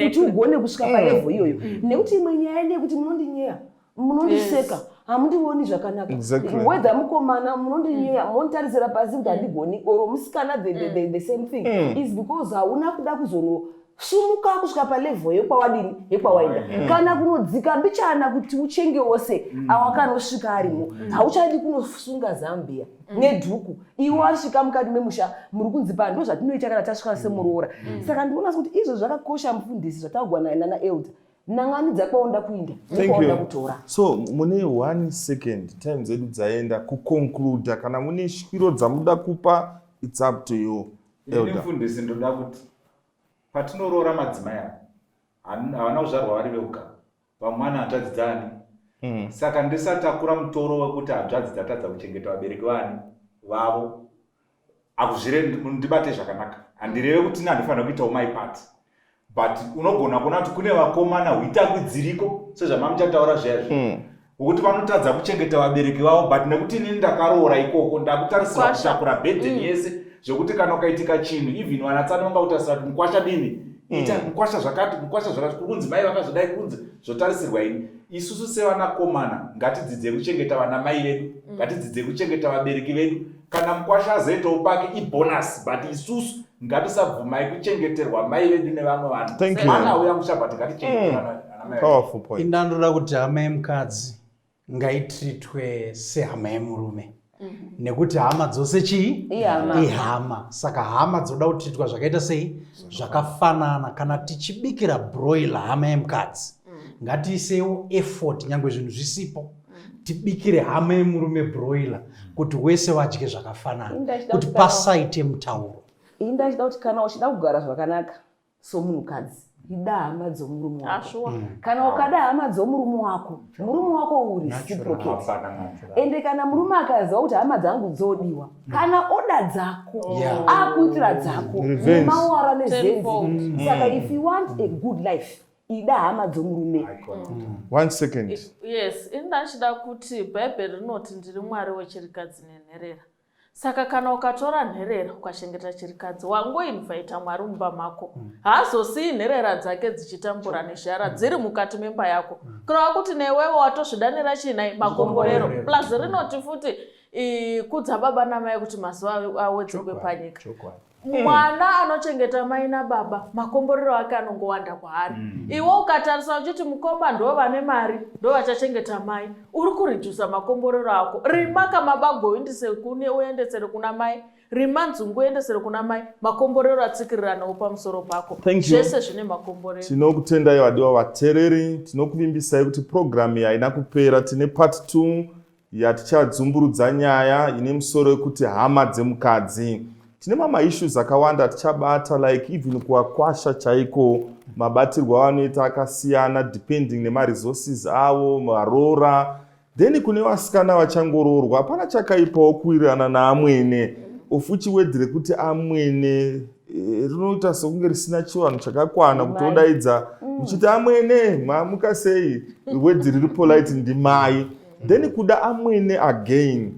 kuti ugone kusvika palevel iyoyo. Nekuti imwe nyaya ndeyekuti munondinyeya, munondiseka, hamundioni zvakanaka. Whether mukomana, munondinyeya, munonditarisira pasi kuti handigoni, or musikana, the same thing, is because hauna kuda kuzonosumuka kusvika palevel yekwawadini, yekwawaenda, kana kunodzika mbichana kuti uchenge wose awakanosvika arimo. Hauchadi kunosunga zambia nedhuku iwe wasvika mukati memusha muri kunzi pa ndo zvatinoita kana tasvika semuroora. Saka ndinoona sekuti izvo zvakakosha, mufundisi, zvataugwa nana elder, nanganidza kwaunda kuinda Thank nekwaunda you. kutora. So mune one second, time dzedu dzaenda, kuconcluda. Kana mune shwiro dzamuda kupa, it's up to you, Ini elder. mufundisi, ndoda kuti patinoroora madzimai ava, havana kuzvarwa vari veuga. Vamwe vane hanzvadzi dzani. Saka ndisatakura mutoro wekuti hanzvadzi dzatadza kuchengeta vabereki vani vavo. Akuzvire ndibate zvakanaka, handireve kuti ini handifanira kuitawo my part, but unogona kuona kuti kune vakomana huitakwi dziriko sezvamamuchataura zviyazvi wekuti vanotadza kuchengeta vabereki vavo, but nekuti inini ndakaroora ikoko, ndakutarisira Mukwasha. kutakura burden yese, zvekuti kana ukaitika chinhu, even vanatsana vangakutasira kuti mukwasha dini, ita mukwasha zvakati, mukwasha zvakati, kuri kunzi mai vakazodai, kuri kunzi zvotarisirwa ini. Isusu sevanakomana ngatidzidzei kuchengeta vana mai vedu, ngatidzidzei kuchengeta vabereki vedu. Kana mukwasha azoitawo pake ibonus, but isusu ngatisabvumai kuchengeterwa mai vedu nevamwe vanhu. Thank you. Mwana auya musha, but ngatichengete vana mai vedu. Powerful point. Indandoda kuti hama yemukadzi ngaitreatwe sehama yemurume, nekuti hama dzose chii? Ihama. Ihama. Saka hama dzoda kutreatwa zvakaita sei? Zvakafanana. Kana tichibikira broiler hama yemukadzi, ngatiisewo effort, nyange zvinhu zvisipo, tibikire hama yemurume broiler kuti wese vadye zvakafanana, Indachida kuti kuti pasaite mutauro. Ini ndachida kuti kana uchida kugara zvakanaka somunhukadzi, ida hama dzomurume wako. Ashuwa. Kana ukada hama dzomurume wako, murume wako uri reciprocate. Ende kana murume akaziva kuti hama dzangu dzodiwa, kana oda dzako, akuitira dzako Revenge. nemawara nezenzi. Tenfold. Saka if you want a good life, ida hama dzomurume. One second. Yes, ini ndachida kuti Bhaibheri rinoti ndiri Mwari wechirikadzi nenherera. Saka kana ukatora nherera ukachengeta chirikadzi, wangoinvita Mwari mumba mako. Haazosiyi nherera dzake dzichitambura nezhara dziri mukati memba yako. Kureva kuti newewo watozvidanira chinai? Makomborero. Plus rinoti futi kudza baba namai kuti mazuva awedzerwe panyika. Mwana anochengeta mai nababa, makomborero ake anongowanda kwaari. Iwe ukatarisa uchiti mukoma ndo vane mari, ndo vachachengeta mai, uri kuredusa makomborero ako. Rima kamabago uendese kune, uendesere kuna mai, rima nzungu uendesere kuna mai, makomborero atsikiriranawo pamusoro pako. Thank you. Zvese zvine makomborero. Tinokutendai vadiwa vateereri. Tinokuvimbisai kuti purogiramu iyi haina kupera. Tine part 2 yatichadzumburudza nyaya ine musoro wekuti hama dzemukadzi. Tine mamwe issues akawanda tichabata, like even kuvakwasha chaiko, mabatirwo avanoita akasiyana depending nemaresources avo varoora. Then kune vasikana vachangoroorwa, hapana chakaipawo kuwirirana naamwene, ofuchi wedhi rekuti amwene rinoita sekunge risina chivanhu chakakwana kuti Mai. odaidza uchiti amwene mamuka sei. Wedhi riri polite ndimai. Then kuda amwene again,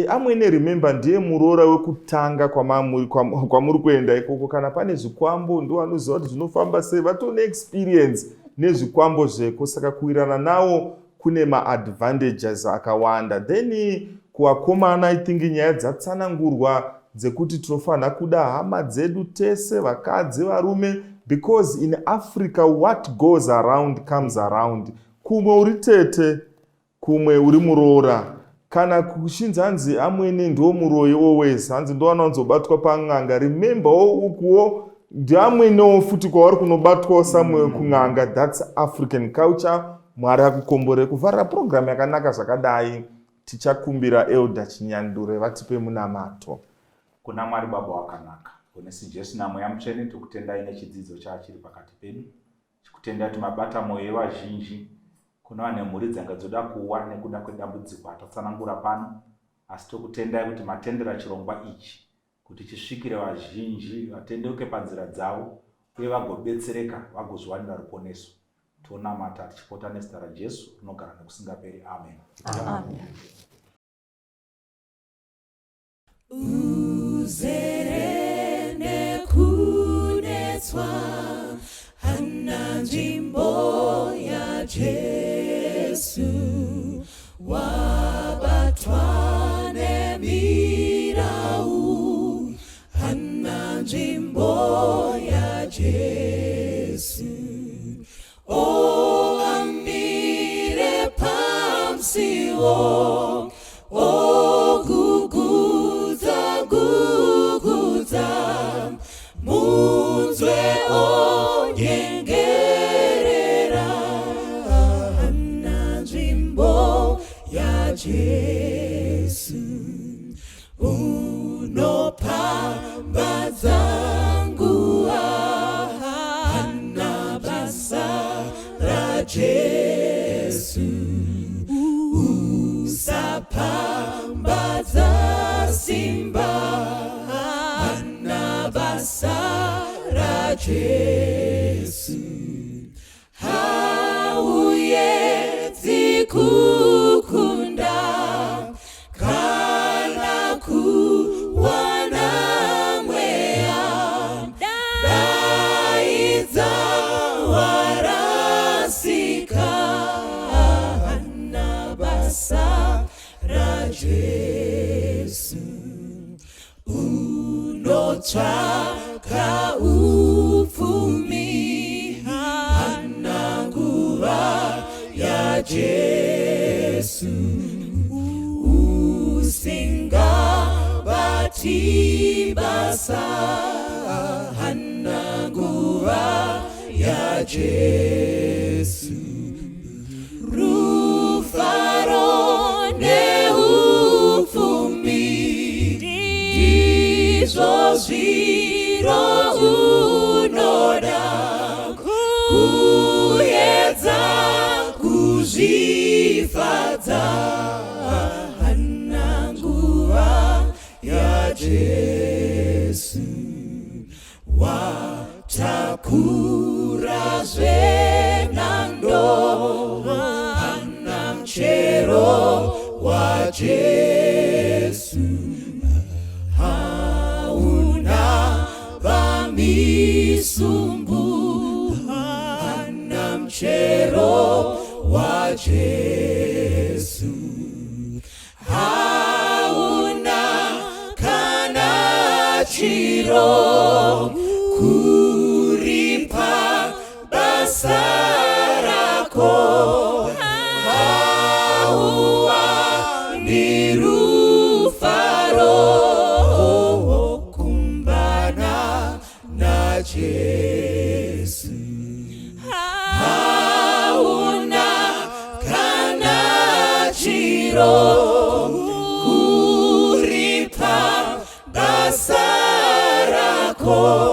amwene, remember, ndiye muroora wekutanga kwamuri kuenda ikoko. Kana pane zvikwambo, ndo vanoziva kuti zvinofamba sei, vatone experience nezvikwambo zveko. Saka kuwirana nawo kune maadvantages akawanda. Then kuvakomana, I think nyaya dzatsanangurwa dzekuti tinofanira kuda hama dzedu tese, vakadzi, varume, because in Africa what goes around comes around. Kumwe uri tete, kumwe uri muroora. Kana kuchinzi hanzi amwene ndo muroyi always, hanzi ndo vanowanzobatwa pan'anga, rememberwo ukuwo ndiamwenewo futi kwavari kunobatwawo somewhere kun'anga. That's African culture. Mwari akukombore. Kuvharira purogiramu yakanaka zvakadai. Tichakumbira Elder Chinyandure vatipe munamato. Kuna Mwari Baba wakanaka, Ponesi Jesu naMweya Mutsvene, tokutendai nechidzidzo chaachiri pakati pedu. Tichikutendai kuti mabata mwoyo yevazhinji kune vane mhuri dzanga dzoda kuwa nekuda kwedambudziko atatsanangura pano, asi tokutendai kuti matendera chirongwa ichi kuti chisvikire vazhinji vatendeuke panzira dzavo uye vagobetsereka vagozviwanira ruponeso. Tonamata tichipota nezita raJesu rinogara nekusingaperi. Amen. Amen. Uzere nekunetswa hana nzvimbo yaJesu wabatwa nemirau hana nzvimbo yaJesu o amire pamusiwo ogugudza gugudza munzwe onyengerera hana nzvimbo yaJesu unopambadza nguva hana basa raJesu usapambadza simba hana basa raJesu hauyedzi kukunda kana kuwana mweya daidza warasika hana basa raJesu unotsvaka upfumi hana nguva yaJesu usingabati basa hana nguva yaJesu rufaro neupfumi ndizvo zviro unoda kuedza kuzvifadza hana nguva yaJesu watakura zvenhando hana muchero waJesu hauna vamisumbu hana muchero waJesu hauna kana chiro kuripa basa rako hauwani rufaro kumbana naJesu hauna kana chiro kuripa basa rako